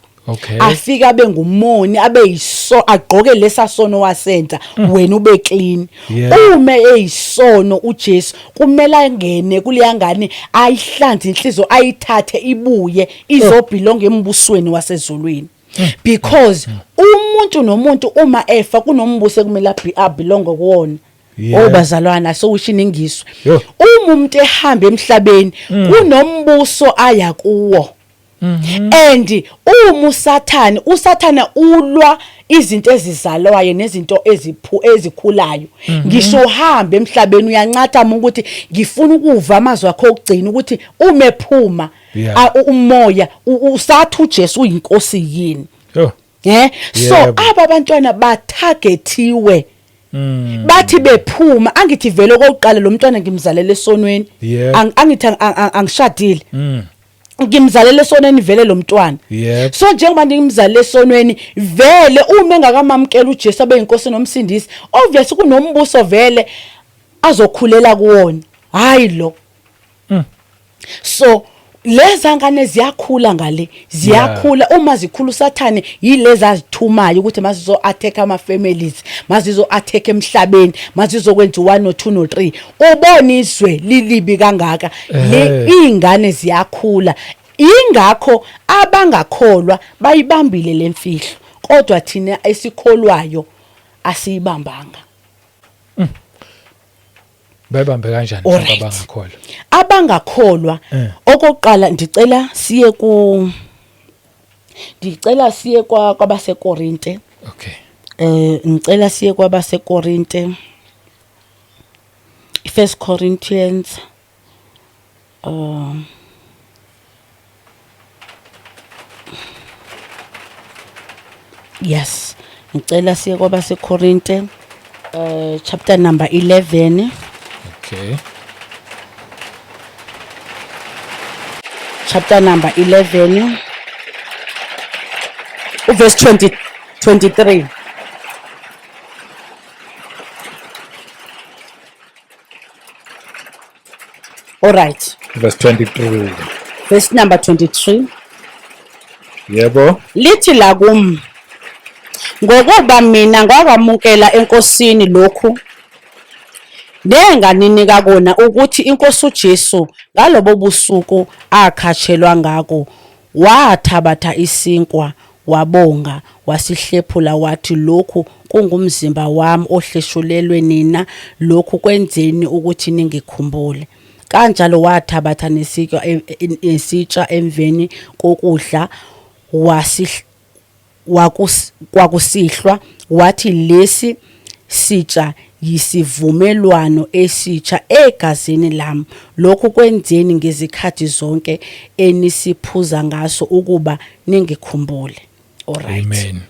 B: Afike abe ngumoni, abe yiso, agqoke lesa sono wasenza wena, ube clean. Uma eyisono uJesu, kumele angene kuleya ngane, ayihlanze inhliziyo, ayithathe ibuye izobelong embusweni wasezulwini, because umuntu nomuntu uma efa kunombuso ekumele abelong kuwona. Oh bazalwana, sowusho iningiswe. Uma umuntu ehamba emhlabeni kunombuso aya kuwo. And uma uSathane ulwa izinto ezizalwayo nezinto ezikhulayo. Ngisho uhambe emhlabeni uyancathama ukuthi ngifuna ukuva amazwi akho okugcina, ukuthi uma ephuma umoya usathi uJesu uyinkosi yini. So aba bantwana batargetiwe. Bathi bephuma, angithi vele okokuqala lo mntwana ngimzalele esonweni. Angithi angishadile. Ngimzalele esonweni vele lo mntwana. So njengoba ngimzalele esonweni vele, uma engakamamkela uJesu abe inkosi nomsindisi, obviously kunombuso vele azokhulela kuwona. Hayi lo. So Leza ngane ziyakhula ngale, ziyakhula. Uma zikhula, uSathane yilezi azithumayo ukuthi mazizo attack ama families, mazizo attack emhlabeni, mazizokwenza 1 no 2 no 3. Ubona izwe lilibi kangaka, le ingane ziyakhula. Ingakho abangakholwa bayibambile lemfihlo, kodwa thina esikholwayo asiyibambanga.
A: Bayibambe kanjani mhlawumbe abangakholwa?
B: Abangakholwa, okokuqala ndicela siye kwabaseKorinte. Ngicela siye kwabaseKorinte, First Corinthians, yes, ngicela siye kwabaseKorinte, chapter number 11. Chapter number 11, uverse 20 23. All right.
A: Verse 23.
B: Verse number 23.
A: Yebo.
B: Lithi la kum, ngokuba mina ngakwamukela eNkosini lokhu nenganinika kona, ukuthi iNkosi uJesu ngalobo busuku akhatshelwa ngako wathabatha isinkwa, wabonga, wasihlephula, wathi, lokhu kungumzimba wami ohleshulelwe nina, lokhu kwenzeni ukuthi ningikhumbule. Kanjalo wathabatha nesitsha nesitsha emveni kokudla kwakusihlwa, wathi, lesi sitsha yisivumelwano esitsha egazini lami, lokhu kwenzeni ngezikhathi zonke enisiphuza ngaso ukuba ningikhumbule. Alright.
A: Amen.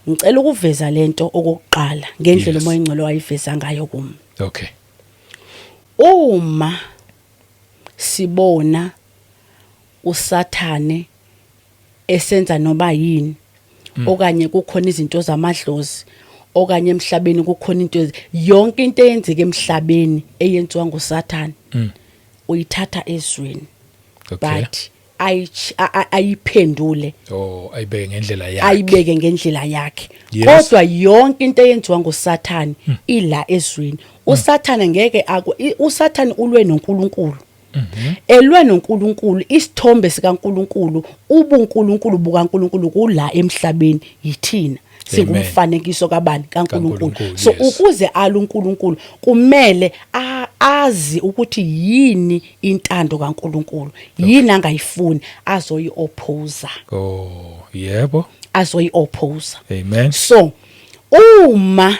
B: Ngicela ukuveza lento okokuqala ngendlela uMoya Ingcwele wayiveza ngayo kum. Uma sibona uSathane esenza noba yini, okanye kukhona izinto zamadlozi, okanye emhlabeni kukhona into, yonke into eyenzeka emhlabeni eyenziwa nguSathane uyithatha ezweni, but ayiphendule.
A: Oh, ayibeke ngendlela yakhe.
B: Ayibeke ngendlela yakhe. Kodwa yonke into eyenziwa nguSathane ila ezweni. uSathane ngeke uSathane ulwe noNkulunkulu, elwe noNkulunkulu, isithombe sikaNkulunkulu, ubuNkulunkulu bukaNkulunkulu kula emhlabeni yithina, singumfanekiso kabani? KaNkulunkulu.
A: KaNkulunkulu,
B: So
A: yes.
B: ukuze alwe uNkulunkulu kumele azi ukuthi yini intando kaNkulunkulu, yini angayifuni, azoyi-oppose.
A: Oh, yebo.
B: Azoyi-oppose.
A: Amen.
B: So uma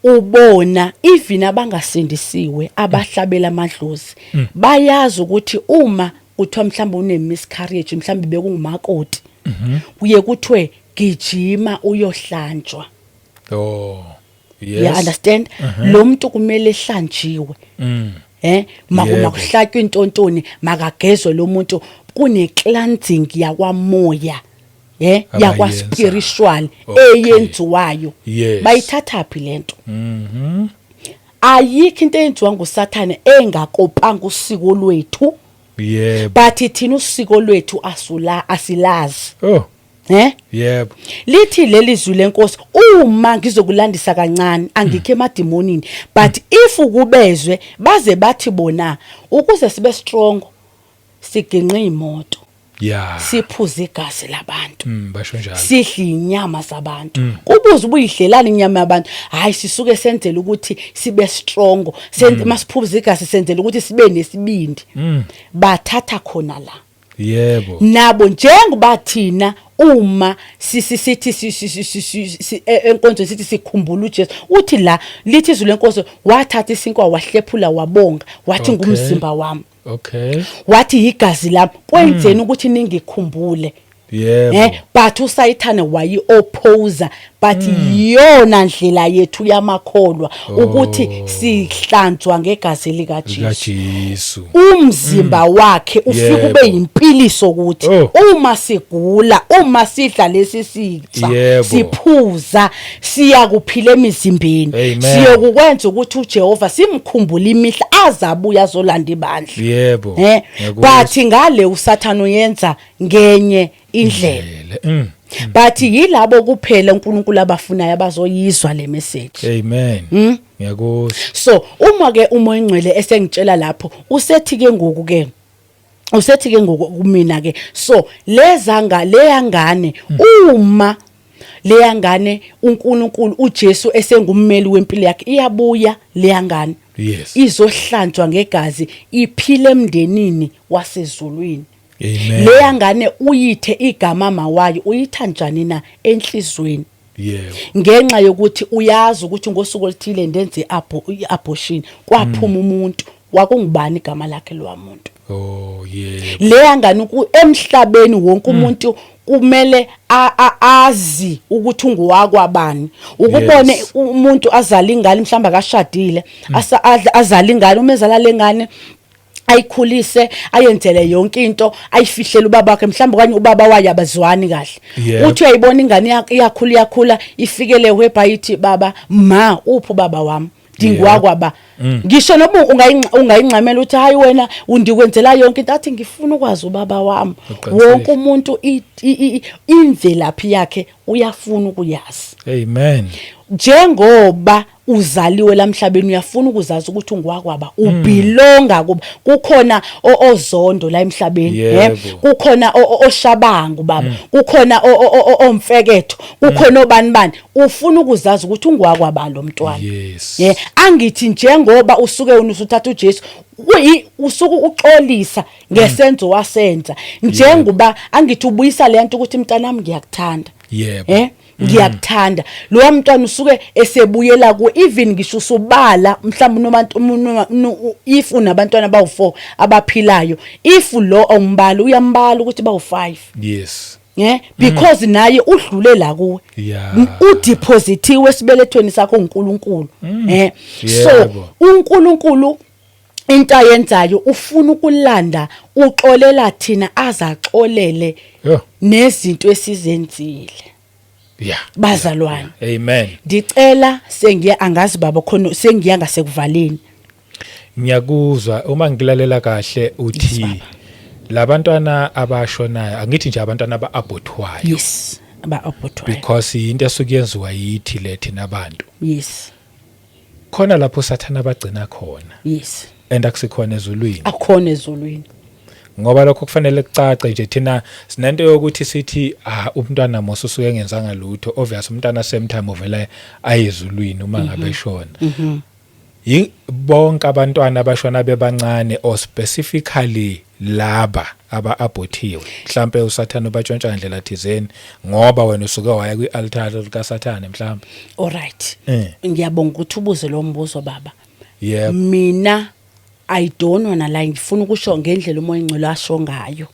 B: ubona even abangasindisiwe abahlabela amadlozi bayazi ukuthi uma kuthiwa mhlawumbe une miscarriage, mhlawumbe bekungumakoti, kuye kuthiwe gijima uyohlanjwa.
A: Oh, yes.
B: You understand? Lo muntu kumele ehlanjiwe, makuhlatywa intontoni, makagezwe lo muntu, kune cleansing yakwamoya, yakwa
A: Abayenza.
B: spiritual eyenziwayo. Bayithatha phi lento? Ayikho into eyenziwa nguSathane engakopanga usiko lwethu. But thina usiko lwethu asula asilazi.
A: Oh, yebo.
B: Lithi leli zwi lenkosi, uma ngizokulandisa kancane, angikho emadimonini, but if ukubezwe baze bathi bona ukuze sibe strong siginqe imoto, siphuze igazi labantu,
A: Basho njalo.
B: Sidle inyama zabantu. Kubuza ubuyidlelana inyama yabantu? Hayi, sisuke senzele ukuthi sibe strong, masiphuze igazi senzele ukuthi sibe nesibindi. Bathatha khona la. Nabo njengoba thina uma sithi enkonzweni sithi sikhumbula uJesu, uthi la lithi izwi lenkosi wathatha isinkwa, wahlephula, wabonga, wathi ngumzimba wami, wathi igazi lami, kwenzeni ukuthi ningikhumbule. But uSathane wayi-oppose, but iyona ndlela yethu yamakholwa ukuthi sihlanzwa ngegazi likaJesu.
A: LikaJesu.
B: Umzimba wakhe ufike ube yimpiliso ukuthi uma sigula, uma sidla lesi sitsha, siphuza, siyakuphila emizimbeni.
A: Amen.
B: Siyokukwenza ukuthi uJehova simkhumbule imihla azabuya azolanda ibandla.
A: Ngiyakuzwa.
B: But ngale uSathane uyenza ngenye indlela. But yilabo kuphela uNkulunkulu abafunayo abazoyizwa le message.
A: Amen. Ngiyakuzwa.
B: So uma ke uMoya Ingcwele esengitshela lapho, usethi ke ngoku kumina ke, so lezanga leyangane, uma leyangane uNkulunkulu uJesu esengummeli wempilo yakhe, iyabuya leyangane, izohlanjwa ngegazi, iphile emndenini wasezulwini.
A: Amen.
B: Leya ngane uyithe igama mawayo, uyitha njani na? Enhlizweni. Ngenxa yokuthi uyazi ukuthi ngosuku oluthile ndenze i-abortion, kwaphuma umuntu, wakungubani igama lakhe lowa muntu?
A: Oh yebo.
B: Leya ngane emhlabeni wonke umuntu kumele azi ukuthi unguwakwabani. Ukubone umuntu azala ingane, mhlawumbe akashadile, azala ingane, uma ezala lengane ayikhulise, ayenzele yonke into, ayifihlele ubaba wakhe mhlawumbe, okanye ubaba wayo abazwani kahle. Uthi uyayibona ingane yakhe iyakhula, iyakhula, ifikele whereby ithi, "Baba, ma, uphi ubaba wami? Ndingwakwaba." Ngisho noma ungayingxamela ukuthi, "Hayi wena, undikwenzela yonke into," athi, "Ngifuna ukwazi ubaba wami."
A: Uqinisile.
B: Wonke umuntu imvelaphi yakhe uyafuna ukuyazi.
A: Amen.
B: Njengoba uzaliwe lamhlabeni, uyafuna ukuzazi ukuthi ungwakwaba, ubelonga kuba. Kukhona oZondo la emhlabeni. Kukhona oShabangu baba, kukhona oMfeketho, kukhona obani bani. Ufuna ukuzazi ukuthi ungwakwaba lo mntwana. Angithi njengoba usuke wena usuthatha uJesu, usuke uxolisa ngesenzo wasenza, njengoba angithi ubuyisa le nto ukuthi, "Mntanami, ngiyakuthanda." Ngiyakuthanda. Lo mntwana usuke esebuyela ku, even ngisho usubala mhlawumbe unobantu, if unabantwana bawu4 abaphilayo, if lo awumbali, uyambala ukuthi bawu5. Because naye udlule la kuwe. Udepositiwe esibelethweni sakho uNkulunkulu. So uNkulunkulu into ayenzayo, ufuna ukulanda, uxolela thina, azaxolele nezinto esizenzile. Bazalwane.
A: Amen.
B: Ndicela sengiya, angazi baba khona, sengiya ngasekuvaleni.
A: Ngiyakuzwa. Uma ngilalela kahle, uthi
B: Baba.
A: labantwana abashonayo, angithi nje abantwana aba-abortwayo,
B: Yes, aba-abortwayo.
A: Because into esuke yenziwa yithi le, thina abantu. Khona lapho sathana bagcina khona. And akusikhona ezulwini.
B: Akukhona ezulwini.
A: Ngoba lokho kufanele kucace nje. Thina sinento yokuthi sithi, "Ah, umntwana mos usuke engenzanga lutho." Obvious, umntwana same time uvela ayezulwini uma ngabe eshona. Bonke abantwana abashona bebancane, or specifically laba aba-abortiwe, mhlambe usathane ubatshontsha ndlela thizeni, ngoba wena usuke waya kwi-altar likasathane mhlambe?
B: Alright. Ngiyabonga ukuthi ubuze lo mbuzo, baba. Mina I don't wanna lie, ngifuna ukusho ngendlela uMoya Ingcwele asho ngayo.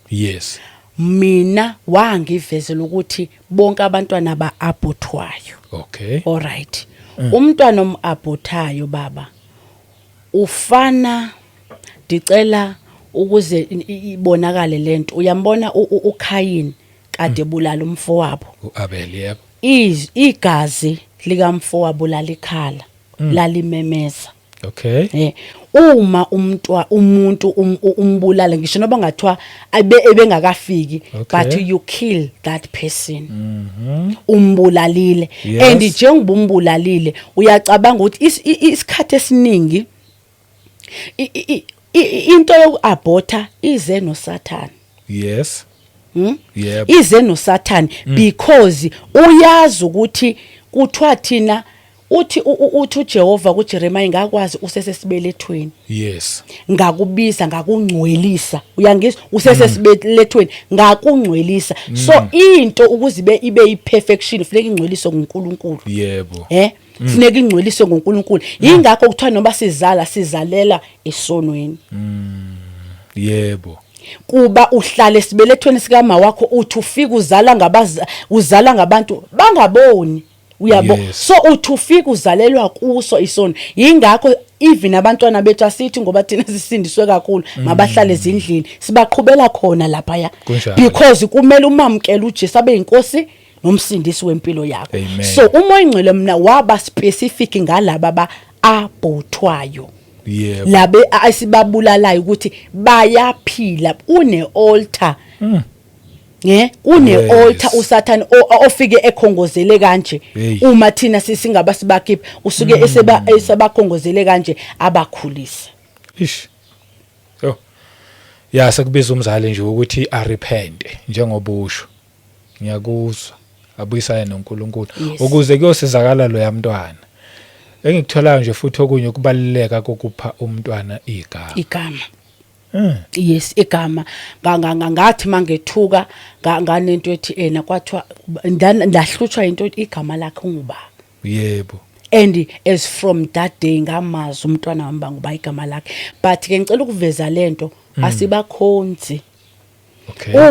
B: Mina wangivezela ukuthi bonke abantwana ba-abortwayo. Alright, umntwana om-abortayo, baba, ufana, ndicela ukuze ibonakale lento, uyambona uKhayini kade bulala umfowabo?
A: uAbel, yebo.
B: Igazi likamfowabo lalikhala, lalimemeza. Uma umuntu umbulala, ngisho noba ngathiwa abe ebengakafiki, but you kill that person, umbulalile. And njengoba umbulalile, uyacabanga ukuthi isikhathi esiningi into yokuaborta ize noSathane. Ize noSathane because uyazi ukuthi kuthiwa thina, uthi uthi uJehova kuJeremiah, "Ngakwazi usesesibelethweni." "Ngakubiza, ngakungcwelisa." Uyangizwa? Usesesibelethweni ngakungcwelisa. So into ukuze ibe iperfection, funeka ingcweliswe nguNkulunkulu. Funeka ingcweliswe nguNkulunkulu. Ingakho kuthiwa noma sizala, sizalela esonweni. Kuba uhlale esibelethweni sikama wakho, uthi ufika uzala ngabaza, uzala ngabantu bangaboni, uyabo? So uthi ufika uzalelwa kuso isono. Yingakho even abantwana bethu asithi ngoba thina sisindiswe kakhulu mabahlale ezindlini, sibaqhubela khona laphaya, because kumele umamkele uJesu abe inkosi nomsindisi wempilo yakho.
A: Amen.
B: So uMoya Ingcwele mina waba specific ngalaba ba abortwayo, labe asibabulalayo, ukuthi bayaphila kune altar, kune altar uSathane ofike ekhongozele kanje. Uma thina sisingaba sibakhipha, usuke eseba esabakhongozele kanje abakhulisa.
A: Ish, yo, ya, sekubiza umzali nje ukuthi arepente njengoba usho, ngiyakuzwa, abuyisane noNkulunkulu ukuze kuyosizakala lo yamntwana. Engikutholayo nje futhi okunye ukubaluleka kokupha umntwana igama.
B: Igama. Yes, igama. Ngathi mangethuka nganento ethi ena kwathiwa ndahlutshwa into igama lakhe unguba. And as from that day ngamazi umntwana wami banguba igama lakhe. But ke ngicela ukuveza lento, asibakhonzi.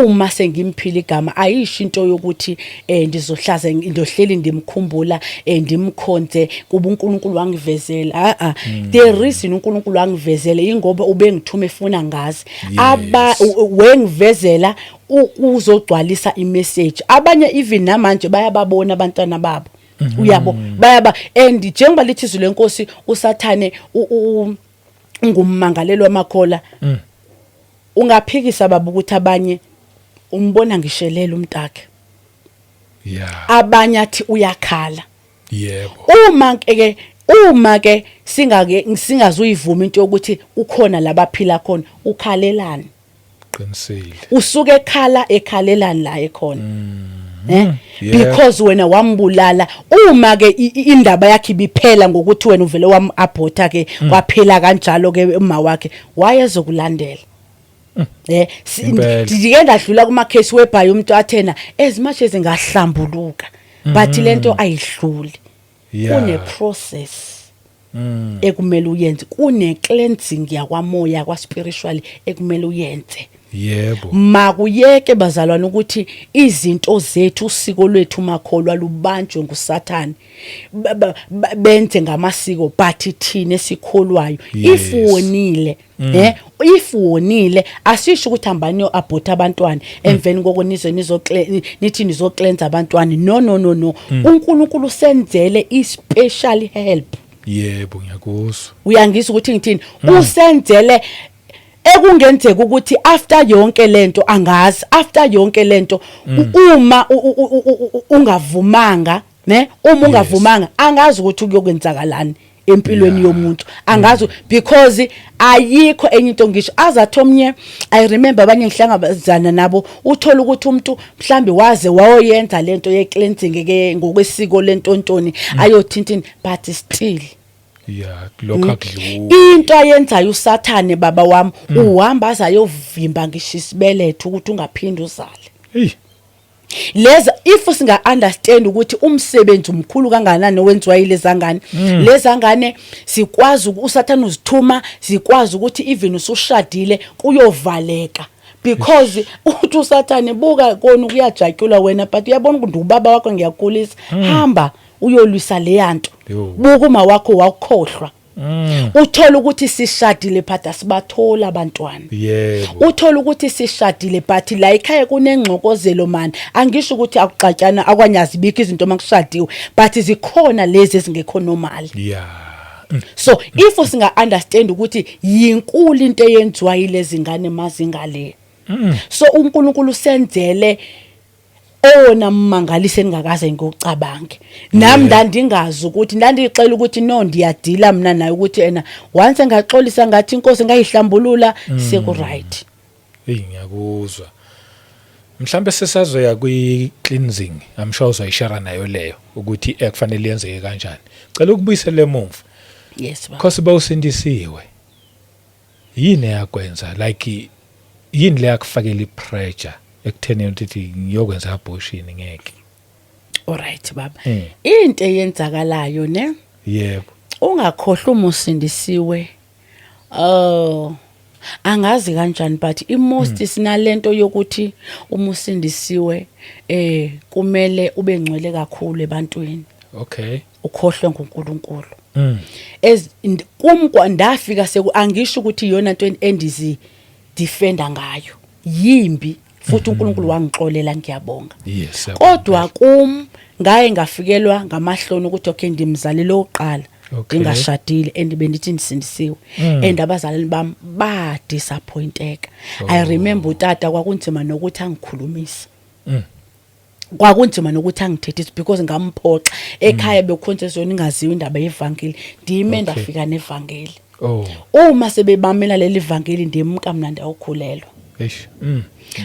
B: Uma sengimphila igama, ayisho into yokuthi ndizohlaza ndohleli ndimkhumbula, ndimkhonze kuba uNkulunkulu wangivezela. A a the reason uNkulunkulu wangivezela ingoba ubengithuma efuna ngazi aba wengivezela uzogcwalisa imessage. Abanye even namanje bayababona abantwana babo, uyabo, bayaba. And njengoba lithi izwi lenkosi, uSathane ungummangalelo wamakhola. Ungaphikisa baba ukuthi abanye umbona ngishelela umntakhe, abanye athi uyakhala. Uma ke singake singazuyivuma into yokuthi ukhona labaphila khona, ukhalelani?
A: Qinisile.
B: Usuke ekhala, ekhalelani la ekhona?
A: Yeah.
B: Because wena wambulala. Uma ke indaba yakhe ibiphela ngokuthi wena uvele wam-aborta ke, kwaphela kanjalo ke, uma wakhe wayezokulandela. Ndike ndadlula kuma case whereby umuntu athena as much as engahlambuluka, but lento ayihluli. Kune process ekumele uyenze, kune cleansing yakwamoya, kwa spiritually ekumele uyenze. Makuyeke bazalwane ukuthi izinto zethu, usiko lwethu makholwa lubanjwe nguSathane, benze ngamasiko, but thina esikholwayo, if wonile, if wonile, asisho ukuthi hambani yo abort abantwana, emveni koko nize nizo nithi nizo cleanse abantwana. No, no, no, no, uNkulunkulu senzele i special help.
A: Yebo, ngiyakuzwa.
B: Uyangizwa ukuthi ngithini? Usenzele ekungenzeka ukuthi after yonke lento, angazi, after yonke lento, uma ungavumanga, ne, uma ungavumanga, angazi ukuthi kuyokwenzakalani empilweni yomuntu, angazi, because ayikho enye into. Ngisho azathi omnye, I remember abanye ngihlangabezana nabo, uthola ukuthi umuntu mhlambi waze wayoyenza lento ye cleansing ke ngokwesiko lentontoni, ayothintini, but still
A: Yeah, lokho akudluli.
B: Into ayenzayo uSathane, baba wami, uhamba aze ayovimba ngisho isibeletho ukuthi ungaphindi uzale.
A: Hey.
B: Leza, if singa understand ukuthi umsebenzi umkhulu kangakanani owenziwa yilezangane, lezangane sikwazi uSathane uzithuma, sikwazi ukuthi even usushadile kuyovaleka, because uthi uSathane, buka kona kuyajatyulwa wena, but uyabona ukuthi ubaba wakho ngiyakukhulisa, hamba uyolwisa leyanto.
A: Yo.
B: Buka uma wakho wakukhohlwa. Uthola ukuthi sishadile but asibathola abantwana. Uthola ukuthi sishadile but la ekhaya kunengxokozelo man. Angisho ukuthi akuxatshana, akwanyazi bikho izinto makushadiwe, but zikhona lezi ezingekho normal. So if singa understand ukuthi yinkulu into eyenziwa yilezi ngane mazingale, so uNkulunkulu usenzele owona mmangaliso engingakaze ngikucabange nami. Ndandingazi ukuthi ndandixela ukuthi no, ndiyadila mina naye ukuthi ena once engaxolisa ngathi inkosi ngayihlambulula, seku right.
A: Hey, ngiyakuzwa. Mhlambe sesazoya kwi cleansing, I'm sure uzoyishare nayo leyo ukuthi ekufanele yenzeke kanjani. Cela ukubuyisela emuva.
B: Yes, baba.
A: Cause bawusindisiwe. Yini eyakwenza, like yini le yakufakela ipressure ekutheni ukuthi ngiyokwenza abortion, ngeke?
B: Alright baba. Into eyenzakalayo, ne? Ungakhohlwa uma usindisiwe. Oh. Angazi kanjani, but i-most sinalento yokuthi uma usindisiwe kumele ube ngcwele kakhulu ebantwini, ukhohlwe nguNkulunkulu. As kum ndafika seku, angisho ukuthi iyona nto endizi defenda ngayo, yimbi futhi uNkulunkulu wangixolela, ngiyabonga. Kodwa kum ngaye ngafikelwa ngamahloni ukuthi okay, ndimzalile oqala ngingashadile and bendithi ndisindisiwe and abazali bami ba disappointeka. I remember utata kwakunzima nokuthi angikhulumise, kwakunzima nokuthi angithethise because ngamphoxa ekhaya, bekukhonze zona ingaziwa indaba yevangeli, ndime ndafika nevangeli. Uma sebebamela leli vangeli, ndimka mina, ndawukhulelwa.
A: Eish.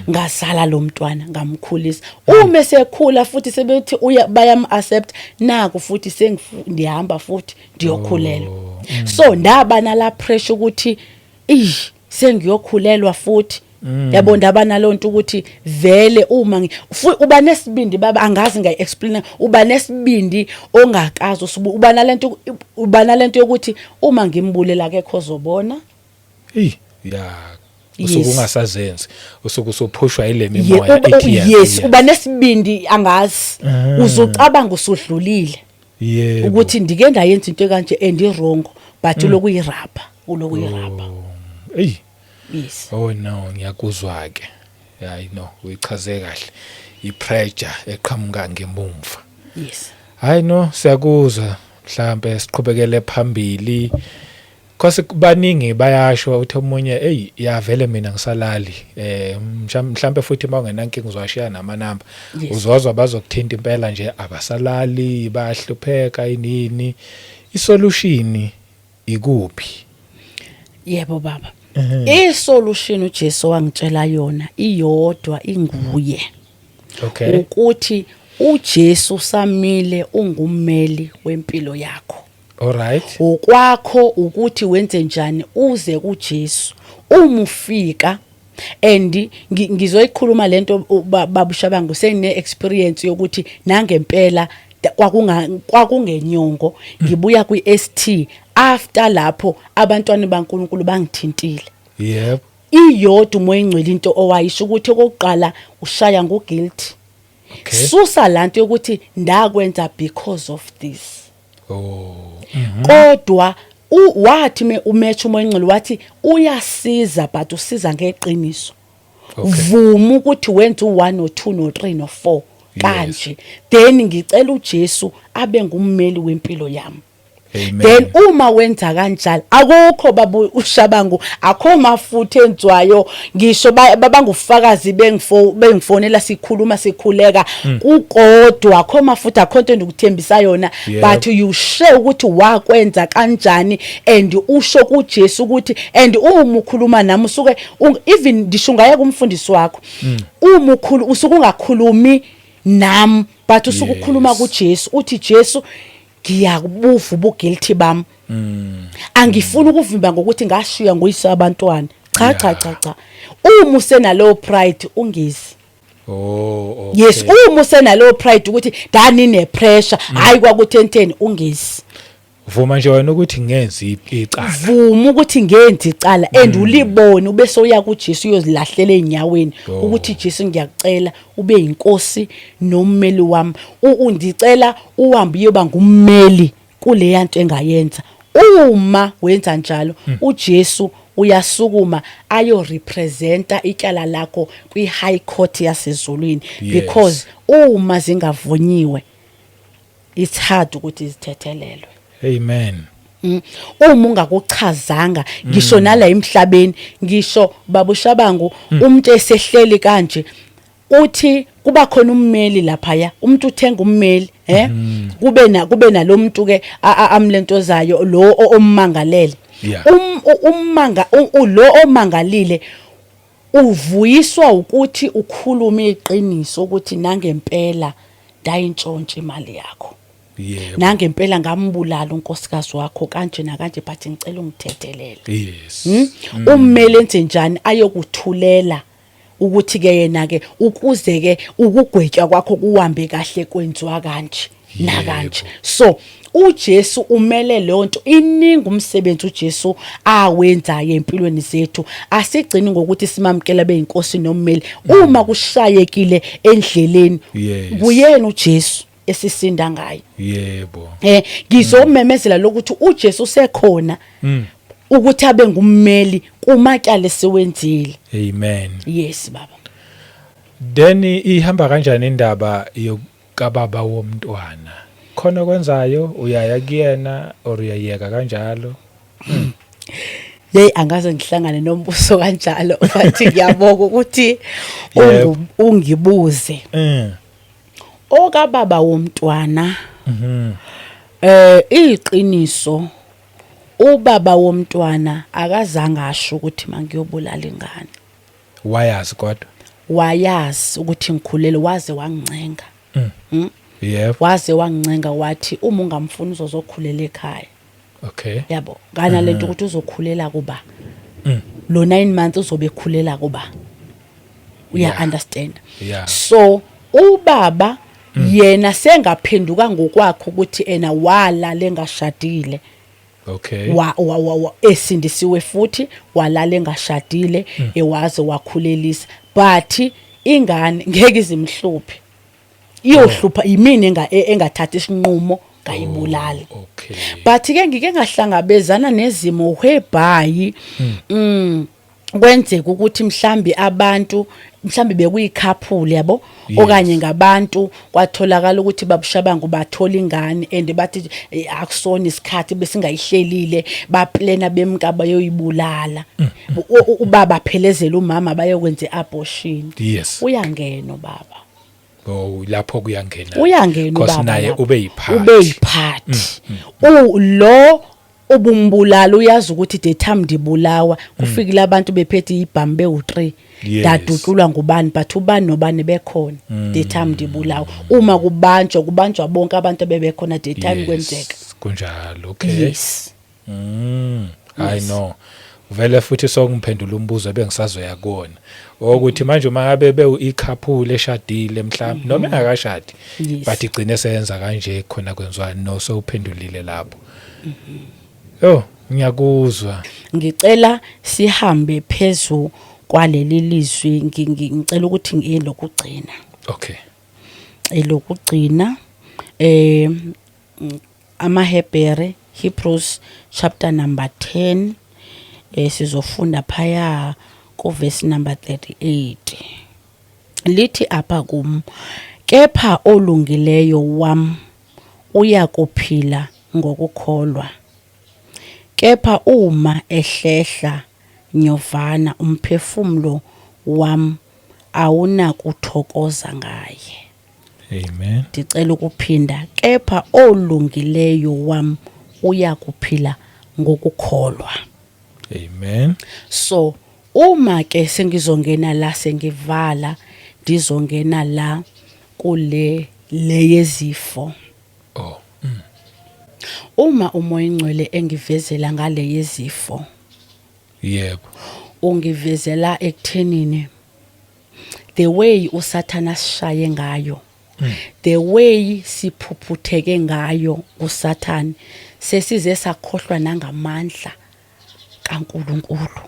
B: Ngazala lo mntwana, ngamkhulisa. Uma esekhula futhi sebethi uya bayam accept, naku futhi ndihamba futhi ndiyokhulelwa. So ndaba nala pressure ukuthi ih, sengiyokhulelwa futhi, yabo. Ndaba nalonto ukuthi vele uma uba nesibindi, baba, angazi ngayi-explain, uba nesibindi ongakazi uba nalento yokuthi uma ngimbulela akekho ozobona.
A: Ey, ya. Usuke ungasazenzi. Usuke usuphushwa ile mimoya ithi
B: Yes, uba nesibindi, angazi, uzucabanga usudlulile ukuthi ndike ndayenza into ekanje and i-wrong, but ulokuyirapha, ulokuyirapha.
A: Oh. Ey.
B: Yes.
A: Oh no, ngiyakuzwa ke. Hayi no, uyichaze kahle. I-pressure eqhamuka ngemumva. Hayi no, siyakuzwa. Mhlambe siqhubekele phambili. Cause baningi bayasho, uthi omunye, "Hey, ya, vele mina ngisalali." Mhlambe futhi mawungenankinga uzowashiya namanamba. Uzozwa bazokuthinta impela nje, abasalali, bayahlupheka, inini. I-solution ikuphi?
B: Yebo baba, i-solution uJesu wangitshela yona iyodwa, inguye ukuthi uJesu samile, ungummeli wempilo yakho.
A: All right.
B: Ukwakho ukuthi wenze njani uze kuJesu. Uma ufika and ngizoyikhuluma lento, babushabangu, sengine experience yokuthi nangempela kwakungenyongo ngibuya kwi-ST, after lapho abantwana baNkulunkulu bangithintile. Iyodwa uMoya Ingcwele into owayisho ukuthi okokuqala ushaya ngo-guilt. Susa lanto yokuthi ndakwenza because of this. Kodwa wathi me umethu uMoya Ingcwele wathi uyasiza, but usiza ngeqiniso. Vuma ukuthi wenza u1 no2 no3 no4 kanje, then ngicela uJesu abe ngummeli wempilo yami.
A: Amen.
B: Then uma wenza kanjalo, akukho, babu ushabangu, akho mafutha enzwayo, ngisho babangufakazi bengifonela, sikhuluma, sikhuleka kukodwa, akho mafutha, akho nto endikuthembisa yona. But you share ukuthi wakwenza kanjani and usho kuJesu ukuthi, and uma ukhuluma nami usuke even ndisho ungaya kumfundisi wakho, uma ukhulu usuke ungakhulumi nami, but usuke ukhuluma kuJesu, uthi, "Jesu, ngiyakubuva ubu-guilty bami, angifuni ukuvimba ngokuthi ngashiya nguyise abantwana." Cha, cha, cha, cha, uma usenalowo pride, ungezi. Yes, uma usenalowo pride ukuthi dani ne pressure, hayi, kwakuthenteni, ungezi.
A: Vuma nje wena ukuthi ngenze icala.
B: Vuma ukuthi ngenze icala and ulibone, ubese uya kuJesu, uyozilahlela einyaweni ukuthi, "Jesu, ngiyakucela ube inkosi nommeli wami. Undicela uhambe uyoba ngummeli kuleya nto engayenza." Uma wenza njalo, uJesu uyasukuma ayo representa ityala lakho kwi high court yasezulwini, because uma zingavunyiwe, it's hard ukuthi zithethelelwe.
A: Amen.
B: Uma ungakuchazanga, ngisho nala emhlabeni, ngisho babushabangu, umuntu esehleli kanje, uthi kuba khona ummeli lapha, umuntu uthenga ummeli, kube nalomuntu ke amlentozayo lo ommangalele. Ummanga lo omangalile uvuyiswa ukuthi ukhulume iqiniso ukuthi nangempela ndayintshontsha imali yakho, nangempela ngambulala unkosikazi wakho kanje nakanje, but ngicela ungithethelele. Ummeli enze njani? Ayokuthulela ukuthi ke yena ke ukuze ke ukugwetywa kwakho kuhambe kahle, kwenziwa kanje. Nakanje, so uJesu umele leyo nto. Iningi umsebenzi uJesu awenzayo empilweni zethu. Asigcini ngokuthi simamkela beyinkosi nommeli uma kushayekile endleleni. Kuyena uJesu esisinda ngayo. Ngizomemezela lokuthi uJesu usekhona ukuthi abe ngummeli kumatyala esiwenzile.
A: Amen.
B: Yes, baba.
A: Then ihamba kanjani indaba yokababa womntwana? Khona kwenzayo, uyaya kuyena or uyayeka kanjalo?
B: Hey, angaze ngihlangane nombuso kanjalo, but ngiyabonga ukuthi ungibuze. Okababa womntwana, iqiniso, ubaba womntwana akazange asho ukuthi mangiyobulala ingane.
A: Wayazi kodwa?
B: Wayazi ukuthi ngikhulele, waze wangincenga. Waze wangincenga, wathi uma ungamfuni uzozokhulela ekhaya. Yabo, kana lento ukuthi uzokhulela kuba lo 9 months uzobe ekhulela kuba uya understand. So ubaba yena sengaphenduka ngokwakhe ukuthi ena walala engashadile. Wa esindisiwe futhi walala engashadile, ewaze wakhulelisa, but ingane ngeke izimhluphe, iyohlupha yimina engathatha isinqumo ngayibulala. But ke ngike ngahlangabezana nezimo whereby kwenzeka ukuthi mhlambi abantu, mhlambi bekuyi-couple, yabo, okanye ngabantu kwatholakala ukuthi babushabangu bathola ingane and bathi akusona isikhathi besingayihlelile, baplana bemka bayoyibulala. Ubaba phelezela umama bayokwenza i-abortion. Uyangena ubaba.
A: Oh, lapho kuyangena.
B: Uyangena
A: 'Cause
B: ubaba
A: naye
B: lapho.
A: ube yiphathi.
B: Ube yiphathi. Lo ubumbulala uyazi ukuthi the time ndibulawa kufikile abantu bephethe ibhamu bewu3. Dadutshulwa ngubani, but ubani nobani bekhona the time ndibulawa. Uma kubanjwa bonke abantu abebekhona the time kwenzeka.
A: Kunjalo, okay.
B: Yes.
A: I know. Vele futhi sokungiphendula umbuzo ebengisazoya kuwona. Ukuthi manje uma ngabe be i-couple eshadile mhlawumbe noma engakashadi, but igcine seyenza kanje, khona kwenziwa no sewuphendulile lapho. Yo, ngiyakuzwa.
B: Ngicela sihambe phezu kwaleli lizwi, ngicela ukuthi ngiye lokugcina. Elokugcina, amaHebhere, Hebrews chapter number 10, sizofunda phaya ku verse number 38. Lithi apha kum, kepha olungileyo wam uyakuphila ngokukholwa, kepha uma ehlehla nyovana, umphefumulo wam awunakuthokoza ngaye.
A: Amen.
B: Ndicela ukuphinda, kepha olungileyo wam uyakuphila ngokukholwa.
A: Amen.
B: So uma ke sengizongena la, sengivala, ndizongena la kule leyezifo. Uma uMoya Ingcwele engivezela ngale yezifo, ungivezela ekuthenini the way uSathana asishaye ngayo, the way siphuphutheke ngayo kuSathane, sesize sakhohlwa nangamandla kaNkuluNkulu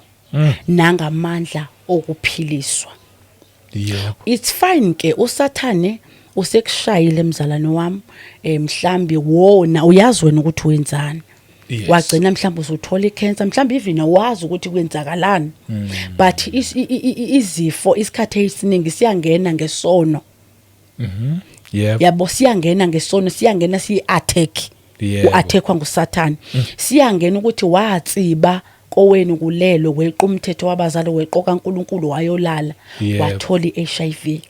B: nangamandla okuphiliswa. It's fine ke, uSathane usekushayile, mzalwane wami, mhlambi wona uyazi wena ukuthi wenzani. Wagcina mhlawumbe usuthola i-cancer, mhlawumbe even awazi ukuthi kwenzakalani, but izifo isikhathi esiningi siyangena ngesono. Yabo, siyangena ngesono, siyangena siyi-attack. U-attackwa nguSathane. Siyangena ukuthi watsiba kowenu kulelo, weqa umthetho wabazali, weqa kaNkuluNkulu, wayolala, wathola i-HIV.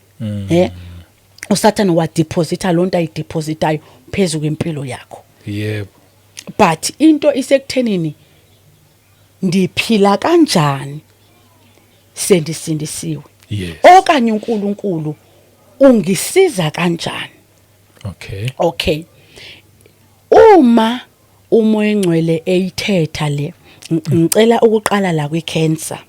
B: uSathane wadeposita lonto ayidepositayo phezulu kwempilo yakho. But into isekuthenini, ndiphila kanjani sendisindisiwe? Okanye uNkulunkulu ungisiza kanjani? Okay, uma uMoya Engcwele eyithetha le, ngicela ukuqala la kwi-cancer.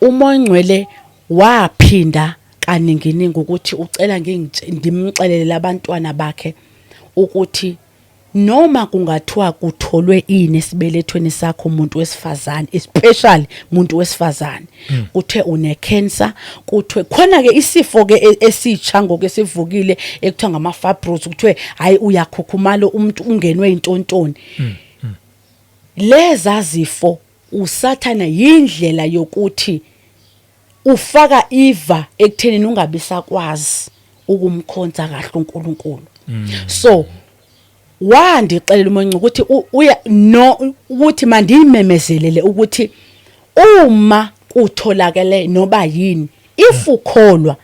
B: UMoya Engcwele waphinda Kaninginingi ukuthi ucela ngimxelele labantwana bakhe ukuthi noma kungathiwa kutholwe ini esibelethweni sakho, umuntu wesifazane, especially umuntu wesifazane, kuthe une cancer, kuthiwe khona ke isifo ke esitsha ngoku esivukile ekuthiwa ngama fibroids, kuthiwe hayi, uyakhukhumala umuntu, ungenwe intontoni, leza zifo usathana yindlela yokuthi ufaka iva ekuthenini ungabi sakwazi ukumkhonza kahle uNkulunkulu. So wandixelela uMonci ukuthi uya no ukuthi mandiyimemezelele ukuthi uma kutholakele noba yini, if ukholwa,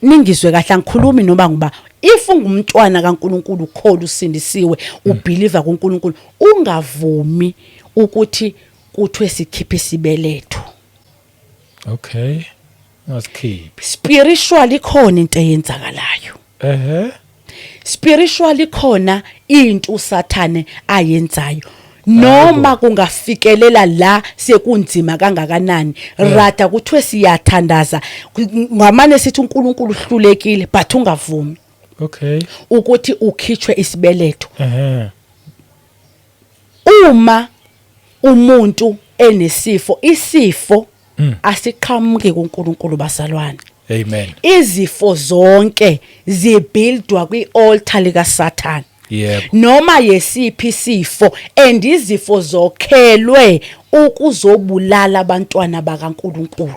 B: ningizwe kahle, angikhulumi noma nguba, if ungumntwana kaNkuluNkulu, ukholwa, usindisiwe, ubelieve kuNkulunkulu, ungavumi ukuthi kuthiwe sikhiphe isibeletho.
A: Okay, ungasikhiphi.
B: Spiritually ikhona into eyenzakalayo. Spiritually khona into usathane ayenzayo, noma kungafikelela la sekunzima kangakanani, rather kuthiwe siyathandaza, ngamane sithi uNkulunkulu uhlulekile, but ungavumi ukuthi ukhitshwe isibeletho. Uma umuntu enesifo, isifo asiqhamuki kuNkulunkulu, bazalwane.
A: Amen.
B: Izifo zonke zibuildwa kwi-altar lika Satan. Noma yesiphi isifo, and izifo zokhelwe ukuzobulala abantwana bakaNkulunkulu.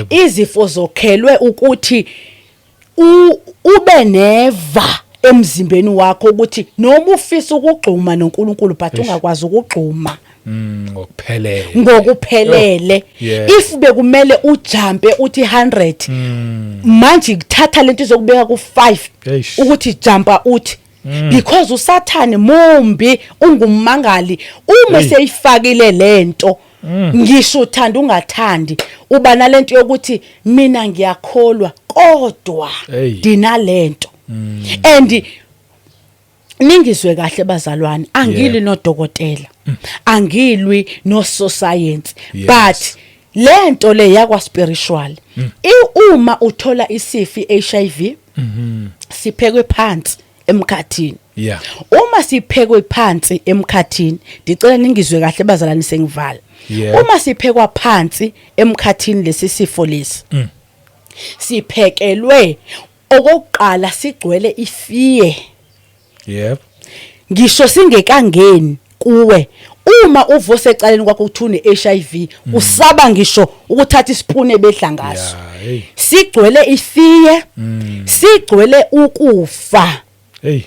B: Izifo zokhelwe ukuthi ube neva emzimbeni wakho ukuthi noma ufisa ukugxuma noNkulunkulu, but ungakwazi ukugxuma
A: Ngokuphelele.
B: Ngokuphelele. If bekumele ujumpe uthi 100, manje kuthatha lento izokubeka ku5 ukuthi jumpa uthi, because usathane mumbi, ungumangali uma seyifakile lento. Ngisho uthanda ungathandi, uba nalento yokuthi mina ngiyakholwa kodwa ndinalento. And ningizwe kahle bazalwane, angilwi nodokotela, angilwi no science, but lento le yakwa spiritual, uma uthola isifi HIV, siphekwe phansi emkhathini. Uma siphekwe phansi emkhathini, ndicela ningizwe kahle bazalwane, sengivala. Uma siphekwa phansi emkhathini lesi sifo lesi, siphekelwe okokuqala sigcwele ifear. Ngisho singekangeni kuwe, uma uvose ecaleni kwakho uthi une HIV, usaba ngisho ukuthatha isipuni ebedla ngaso.
A: Yeah, hey.
B: Sigcwele ifear, sigcwele ukufa.
A: Hey.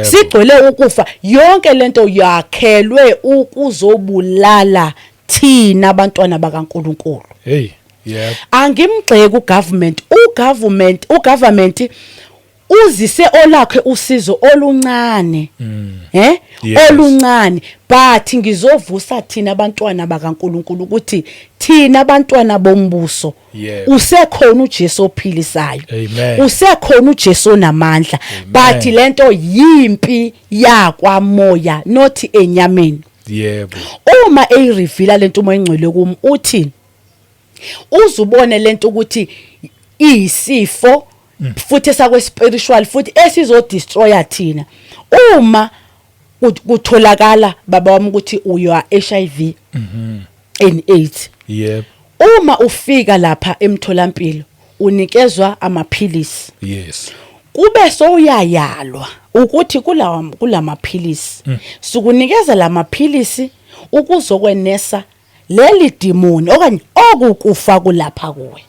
B: Sigcwele ukufa. Yonke lento yakhelwe ukuzobulala thina abantwana bakaNkuluNkulu.
A: Hey. Yebo.
B: Angimgxeki ugovernment, ugovernment uzise olakhe usizo oluncane, oluncane, but ngizovusa thina abantwana bakaNkuluNkulu ukuthi thina abantwana bombuso, usekhona uJesu ophilisayo.
A: Amen.
B: Usekhona uJesu onamandla, but lento yimpi yakwamoya, not enyameni. Uma eyireveala lento uMoya Ingcwele kum, uthi uzubone lento ukuthi iyisifo futhi esakwe spiritual futhi esizodestroya thina. Uma kutholakala, baba wami, ukuthi uya HIV and AIDS, uma ufika lapha emtholampilo unikezwa amaphilisi, kube sowuyayalwa ukuthi kulawa kulamaphilisi sikunikeza lamaphilisi ukuzokwenesa leli demon okanye okukufa kulapha kuwe.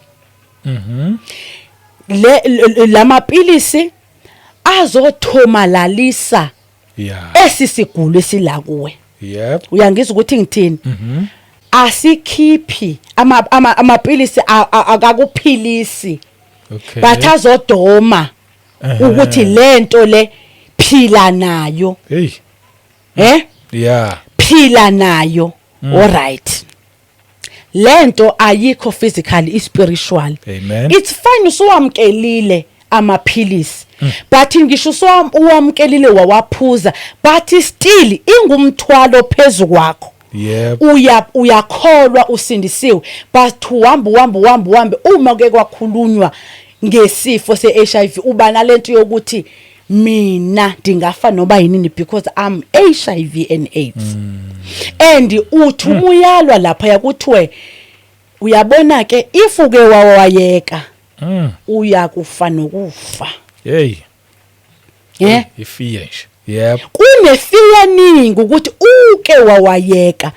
B: Le lamapilisi azothomalalisa esisigulo esila kuwe. Uyangizwa ukuthi ngithini? Asikhiphi amapilisi, akakuphilisi, but azodoma ukuthi lento le phila nayo.
A: Hey.
B: Phila nayo. Alright, lento ayikho physically, i spiritual.
A: Amen.
B: It's fine usuwamkelile amaphilisi, but ngisho uwamkelile wawaphuza, but still ingumthwalo phezu kwakho.
A: Yebo.
B: Uyakholwa usindisiwe, but uhamba uhamba uhamba uhambe, uma ke kwakhulunywa ngesifo se-HIV uba nalento yokuthi mina ndingafa noba yinini because I'm HIV and AIDS. And uthi umuyalwa lapha yakuthiwe, uyabona ke, if uke wawayeka, uyakufa nokufa.
A: Hey.
B: Yeah.
A: Ifear nje. Yebo.
B: Kunefear eningi ukuthi uke wawayeka.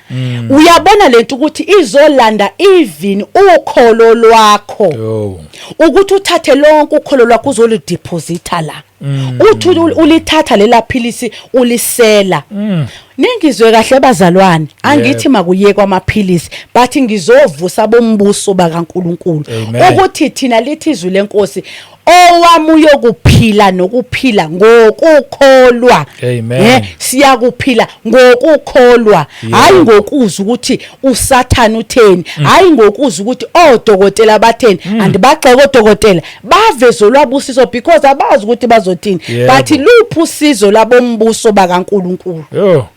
B: Uyabona lento ukuthi izolanda even ukholo lwakho.
A: Yo.
B: Ukuthi uthathe lonke ukholo lwakho uzolideposita la. Uthi ulithatha lela philisi, ulisela. Ningizwe kahle bazalwane, angithi makuyekwa amaphilisi, but ngizovusa bombuso bakaNkuluNkulu.
A: Amen.
B: Ukuthi thina lithi izwi lenkosi, owami uyokuphila nokuphila ngokukholwa.
A: Amen.
B: Siyakuphila ngokukholwa, hayi ngokuzwa ukuthi uSathane utheni, hayi ngokuzwa ukuthi odokotela batheni. Andibagxeka odokotela, baveze olwabusiso because abazi ukuthi bazothini. But luphi usizo labombuso bakaNkuluNkulu?
A: Yo.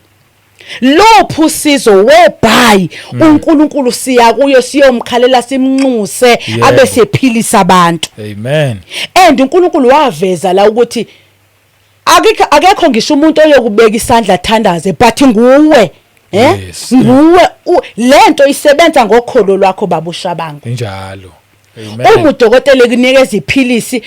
B: Lophu usizo whereby uNkulunkulu siya kuyo siyomkhalela, simnxuse, abe sephilisa abantu.
A: Amen.
B: And uNkulunkulu waveza la ukuthi akekho ngisho umuntu oyokubeka isandla thandaze, but nguwe, eh. Nguwe, lento isebenza ngokholo lwakho, babushabangu.
A: Injalo. Amen.
B: Uma udokotela ekunikeza iphilisi,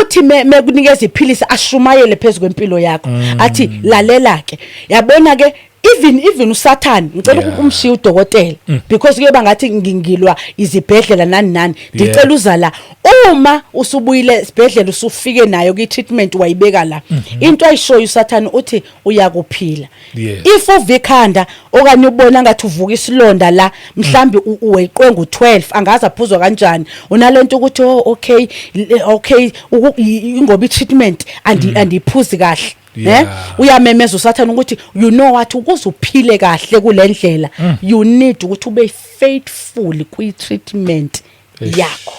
B: uthi mekunikeza iphilisi ashumayele phezulu kwempilo yakho, athi lalela ke, yabona ke, even uSathane, ngicela ukumshiya udokotela because kuyoba ngathi ngilwa izibhedlela nani nani. Ndicela uza la uma usubuyile esibhedlela, usufike nayo ki treatment, wayibeka la. Into ayishoyo uSathane uthi uyakuphila. If uva ikhanda okanye ubona ngathi uvuka isilonda la, mhlambi uweqwe ngu12, angazi aphuzwa kanjani, unalento ukuthi oh okay, okay, ingoba i-treatment andiphuzi kahle, eh. Uyamemeza uSathane ukuthi you know what, ukuze uphile kahle kulendlela, you need ukuthi ube faithful kwi-treatment
A: Eish.
B: yakho.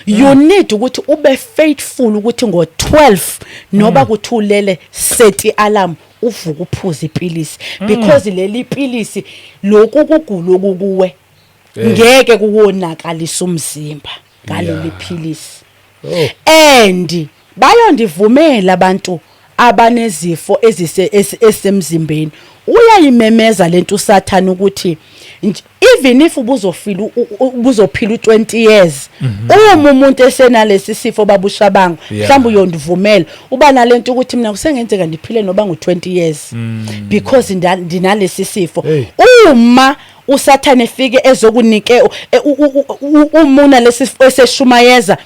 B: You need ukuthi ube faithful ukuthi ngo12 noba kuthulele, set alarm, uvuka uphuze ipilisi, because leli pilisi lokhu kugula okukuwe ngeke kuwonakalisa umzimba ngaleli philisi.
A: Oh.
B: And bayondivumela abantu abanezifo ezise esemzimbeni, uyayimemeza lento uSathane ukuthi even if ubuzofila ubuzophila u20 years, uma umuntu esenalesi sifo, babushabangu, mhlawumbe uyondivumela, uba nalento ukuthi mina kusengenzeka ndiphile noba ngu20 years because ndinalesi sifo.
A: Hey.
B: Uma uSathane efike ezokunike umuna lesi sifo eseshumayeza,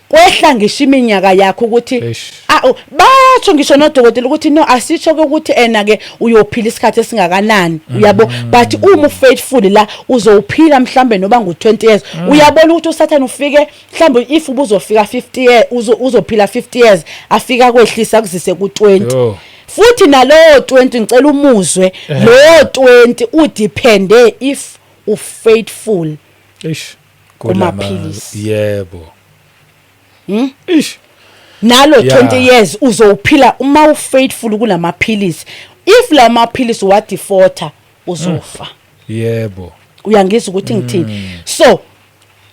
B: kwehla ngisho iminyaka yakho ukuthi
A: Eish.
B: ah, oh, batsho ngisho nodokotela ukuthi no, asitsho ke ukuthi ena ke uyophila isikhathi esingakanani, uyabo, but uma ufaithful la uzowuphila mhlambe noba ngu20 years. Uyabona ukuthi uSathane ufike mhlambe if ubuzofika 50 years, uzophila 50 years, afika kwehlisa kuzise ku20.
A: Yo.
B: Futhi nalowo 20, ngicela umuzwe, lowo 20 udepende if ufaithful
A: Eish. Kulama-
B: kumaphilisi.
A: Yebo. Ish.
B: Nalo 20 years uzowuphila uma ufaithful kulamaphilisi. If lamaphilisi wadefaulta, uzofa. Uyangizwa ukuthi ngithini? So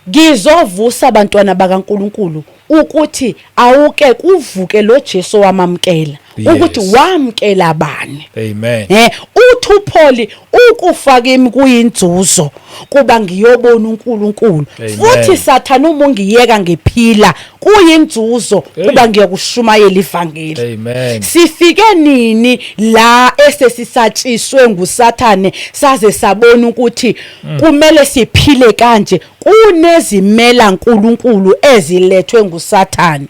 B: ngizovusa abantwana bakaNkuluNkulu ukuthi awuke kuvuke lo Jesu wamamkela, ukuthi wamkela bani.
A: Amen.
B: Uthi uPaul, ukufa kimi kuyinzuzo kuba ngiyobona uNkulunkulu.
A: Amen.
B: Futhi Sathane, uma ungiyeka ngiphila kuyinzuzo
A: Hey.
B: kuba ngiyokushumayela ivangeli.
A: Amen.
B: Sifike nini la esesisatshiswe nguSathane saze sabona ukuthi kumele siphile kanje? Kunezimela nkulunkulu ezilethwe nguSathane,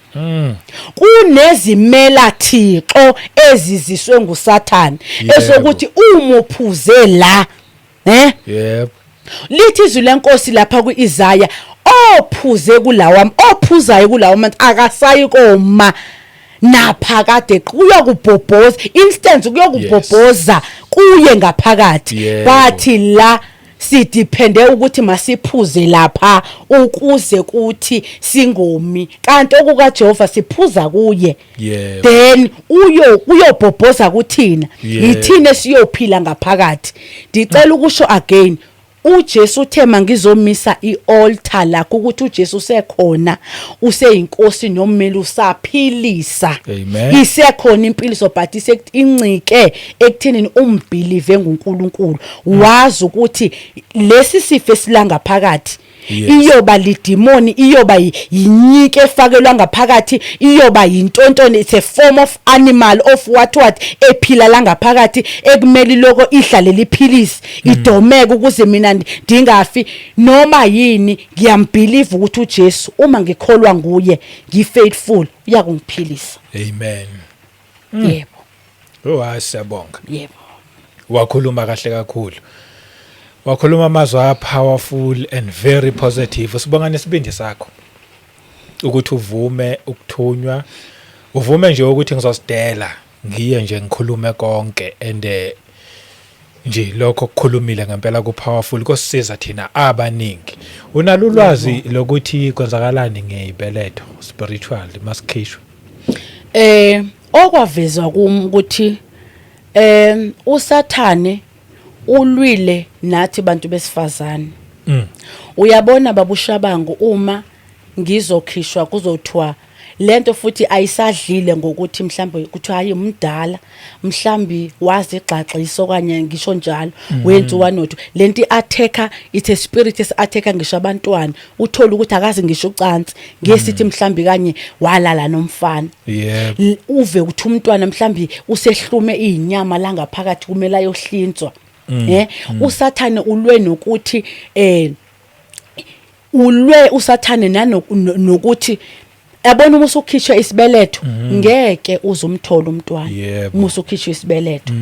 B: kunezimela Thixo eziziswe nguSathane, esokuthi uma uphuze la, eh. Lithi izwi lenkosi lapha kuIsaya, ophuze kulawa, ophuzayo kulawa manzi akasayi koma naphakade, kuyokubhobhoza instance, kuyokubhobhoza kuye ngaphakathi. But la Sidepende ukuthi masiphuze lapha ukuze kuthi singomi, kanti okukaJehova siphuza kuye. Then uyo uyobhobhoza kuthina. Yithina esiyophila ngaphakathi. Ndicela ukusho again, uJesu uthe mangizomisa ialtar lakho ukuthi uJesu usekhona, useyinkosi nommeli, usaphilisa.
A: Amen.
B: Isekhona impiliso, but incike ekuthenini umbelieve nguNkulunkulu, wazi ukuthi lesi sifo esilanga phakathi iyoba lidimoni, iyoba yinyike efakelwa ngaphakathi, iyoba yintontoni, it's a form of animal of what what ephila la ngaphakathi, ekumele loko ihlale liphilisi idomeke ukuze mina ndingafi noma yini. Ngiyambelieve ukuthi uJesu, uma ngikholwa nguye, ngifaithful, uyakungiphilisa.
A: Amen.
B: Yebo.
A: Oh, hayi, siyabonga.
B: Yebo.
A: Wakhuluma kahle kakhulu, wakhuluma amazwi a powerful and very positive. Sibonga nesibindi sakho ukuthi uvume ukuthunywa, uvume nje ukuthi ngizosidela ngiye nje ngikhulume konke, and nje lokho okukhulumile ngempela ku powerful, kosisiza thina abaningi. Unalo ulwazi lokuthi kwenzakalani ngeyibeletho spiritual masikhishwe?
B: Okwavezwa kum ukuthi uSathane ulwile nathi bantu besifazane. Uyabona, babushabangu, uma ngizokhishwa kuzothiwa lento futhi ayisadlile ngokuthi mhlambe kuthiwa hayi, umdala, mhlambi wazigxaxisa okanye ngisho njalo wenziwa notho lento i-attacka. It's a spirit esi-attacka ngisho abantwana. Uthola ukuthi akazi ngisho ucansi, ngesithi mhlambi kanye walala nomfana. Uve ukuthi umntwana mhlambi usehlume izinyama la ngaphakathi, kumele ayohlinzwa. Usathane ulwe nokuthi ulwe usathane nokuthi yabona, uma usukhishwa isibeletho ngeke uzumthola umntwana. Uma usukhishwa isibeletho,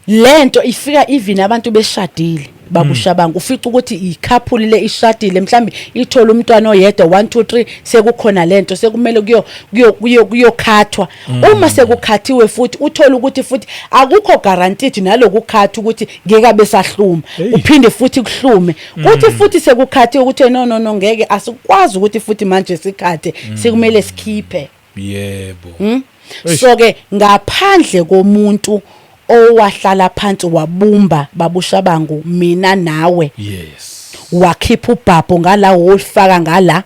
B: lento ifika even abantu beshadile, babushabangu. Ufica ukuthi icouple le ishadile, mhlambi ithola umntwana oyedwa, 1 2 3, sekukhona lento, sekumele kuyo kuyo kuyo kuyokhathwa. Uma sekukhathiwe futhi, uthola ukuthi futhi akukho guaranteed nalokukhatha ukuthi ngeke abe sahluma. Uphinde futhi kuhlume, kuthi futhi sekukhathiwe ukuthi no, no, no, ngeke asikwazi ukuthi futhi manje sikhathe, sekumele sikhiphe.
A: Eish.
B: So ke ngaphandle komuntu owahlala phansi wabumba, babushabangu, mina nawe, wakhipha ubhabho ngala, wolifaka ngala,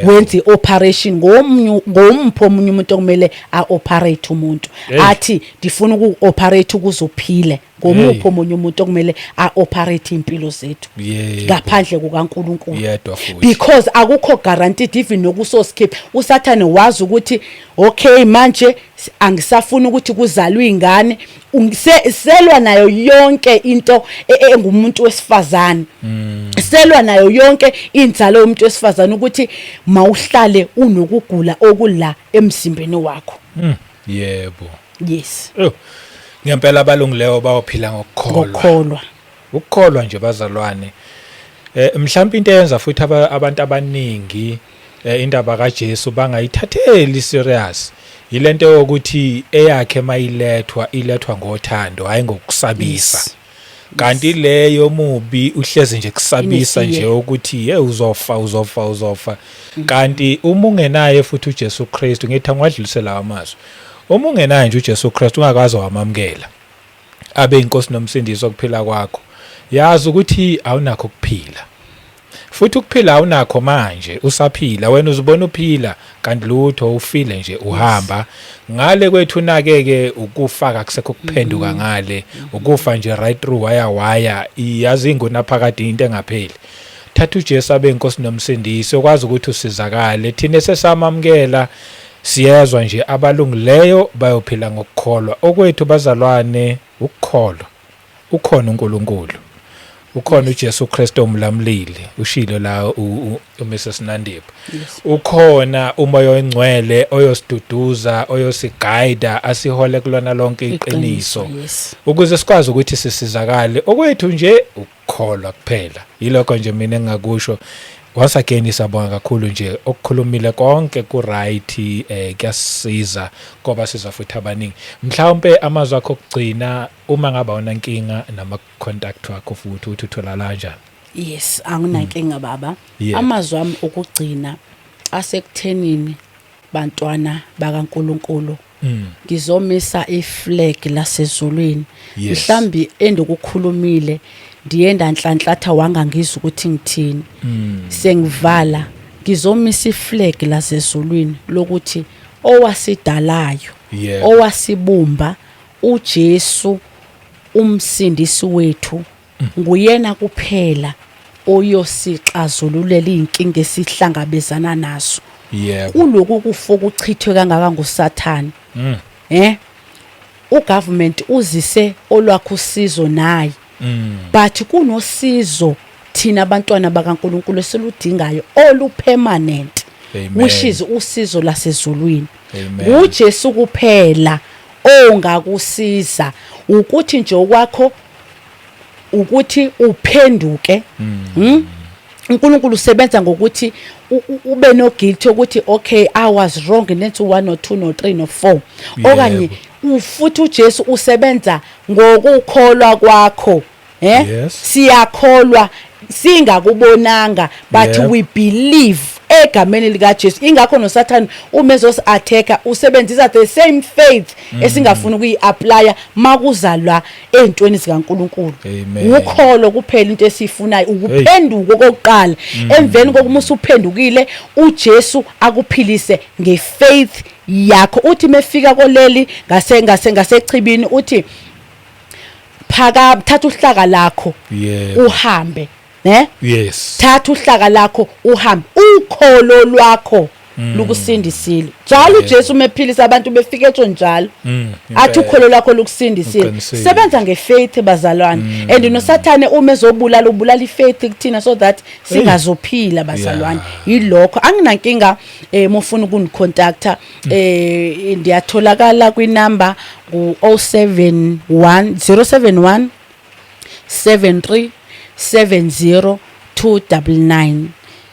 B: wenza i-operation ngomunye ngompho omunye umuntu okumele a-operate umuntu, athi ndifuna uku-operate ukuze uphile, ngomuphi omunye umuntu okumele a-operate impilo zethu ngaphandle kukaNkulunkulu?
A: Yedwa futhi.
B: Because akukho guaranteed even nokusosikhipha. Usathane wazi ukuthi okay, manje angisafuni ukuthi kuzalwe ingane. Selwa nayo yonke into engumuntu wesifazane, selwa nayo yonke inzalo yomuntu wesifazane ukuthi mawuhlale unokugula okula emzimbeni wakho. Yes.
A: Oh. Ngempela abalungileyo bayophila ngokukholwa.
B: Ngokukholwa.
A: Ukukholwa nje, bazalwane. Mhlawumbe into eyenza futhi abantu abaningi indaba kaJesu bangayithatheli serious yilento yokuthi eyakhe mayilethwa, ilethwa ngothando, hayi ngokusabisa. Kanti leyo mubi uhlezi nje kusabisa nje
B: Inefear.
A: ukuthi hey, uzofa, uzofa, uzofa. Kanti uma ungenaye futhi uJesu Kristu, ngithi angiwadlulisela amazwi, uma ungenaye nje uJesu Kristu, ungakaze wamamukela abe inkosi nomsindisi okuphila kwakho, yazi ukuthi awunakho ukuphila. Futhi ukuphila awunakho manje usaphila, wena uzibona uphila, kanti lutho, ufile nje, uhamba ngale kwethu. Nake-ke ukufa akusekho ukuphenduka ngale, ukufa nje right through, waya waya, yazi ingunaphakade, into engapheli. Thatha uJesu abe inkosi nomsindisi, okwazi ukuthi usizakale. Thina sesamamukela, siyezwa nje abalungileyo bayophila ngokukholwa. Okwethu, bazalwane, ukukholwa ukhona uNkulunkulu, ukhona uJesu Kristu omlamlile, ushilo la uMrs Nandipha. Ukhona uMoya oNgcwele oyosiduduza, oyosiguide, asihole kulona lonke iqiniso, ukuze sikwazi ukuthi sisizakale. Okwethu nje ukukholwa kuphela. Yilokho nje mina engingakusho. Once again, siyabonga kakhulu nje, okukhulumile konke ku right, kuyasisiza ngoba siza futhi abaningi. Mhlawumbe amazwi akho okugcina, uma ngaba unankinga, nama contact wakho futhi ukuthi uthola kanjani?
B: Yes, anginankinga baba.
A: Yeah.
B: Amazwi ami okugcina asekuthenini, bantwana bakaNkuluNkulu, ngizomisa iflag lasezulwini. Mhlambi endokukhulumile ndiye ndanhlanhlatha wangangizwa ukuthi ngithini. Sengivala, ngizomisa iflag lasezulwini lokuthi owasidalayo, owasibumba, uJesu umsindisi wethu, nguyena kuphela oyosixazululela inkinga esihlangabezana nazo kuloku kufa okuchithwe kangaka nguSathane. Ugovernment uzise olwakho usizo naye, but kunosizo thina abantwana bakaNkuluNkulu esiludingayo olu permanent,
A: Amen.
B: which is usizo lasezulwini.
A: Amen.
B: UJesu kuphela ongakusiza ukuthi nje okwakho ukuthi uphenduke. uNkulunkulu usebenza ngokuthi ube no guilt ukuthi okay, I was wrong, nenze 1 no 2 no 3 no 4, okanye futhi uJesu usebenza ngokukholwa kwakho. Siyakholwa singakubonanga, but we believe egameni lika Jesu. Ingakho noSathane uma ezosi attack usebenzisa the same faith esingafuni ukuyi-applya makuzalwa ey'ntweni zikaNkuluNkulu.
A: Amen.
B: Ukholo kuphela into esiyifunayo, ukuphenduka okokuqala. Emveni kokuba usuphendukile, uJesu akuphilise ngefaith yakho. Uthi mefika koleli ngase ngasechibini, uthi phaka, thatha uhlaka lakho uhambe, ne?
A: Yes.
B: Thatha uhlaka lakho uhambe, ukholo lwakho lukusindisile. Njalo uJesu mephilisa abantu befika etsho njalo, athi ukholo lwakho lukusindisile.
A: Uqinisile.
B: Sebenza ngefaith, bazalwane, and noSathane uma ezobulala ubulala ifaith kuthina so that singazophila, bazalwane. Yilokho, anginankinga. Mufuna ukungicontacta, ndiyatholakala kwinumber ku 071 071 73 70 299,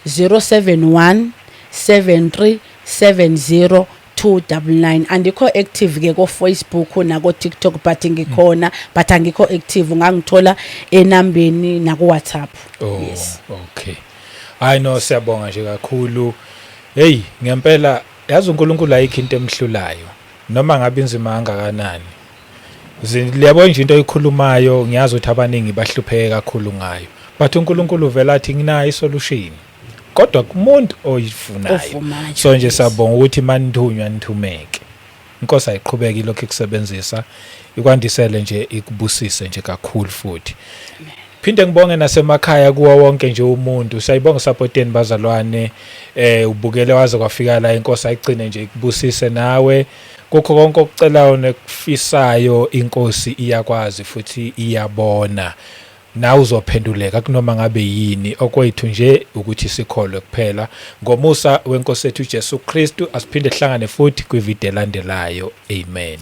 B: 071 73 70 299. Andikho active ke ko Facebook nako TikTok, but ngikhona, but angikho active. Ungangithola enambeni naku WhatsApp.
A: Oh,
B: Yes.
A: okay. Hayi no, siyabonga nje kakhulu. Hey, ngempela yazi uNkulunkulu ayikho into emhlulayo. Noma ngabe inzima kangakanani. Liyabona nje into oyikhulumayo, ngiyazi ukuthi abaningi bahlupheke kakhulu ngayo. But uNkulunkulu vela athi nginayo isolution. Kodwa kumuntu oyifunayo.
B: Ovumayo,
A: So nje
B: yes.
A: siyabonga ukuthi manithunywa nithumeke. Inkosi ayiqhubeke ilokhu ikusebenzisa, ikwandisele nje, ikubusise nje kakhulu futhi. Phinde ngibonge nasemakhaya kuwo wonke nje umuntu. Siyayibonga support yenu bazalwane. Ubukele waze kwafika la, inkosi ayigcine nje ikubusise nawe. Kukho konke okucelayo nekufisayo, inkosi iyakwazi futhi iyabona. Nawe uzophenduleka kunoma ngabe yini. Okwethu nje ukuthi sikholwe kuphela. Ngomusa wenkosi ethu Jesu Kristu, asiphinde sihlangane futhi kwivideo elandelayo. Amen.
B: Amen.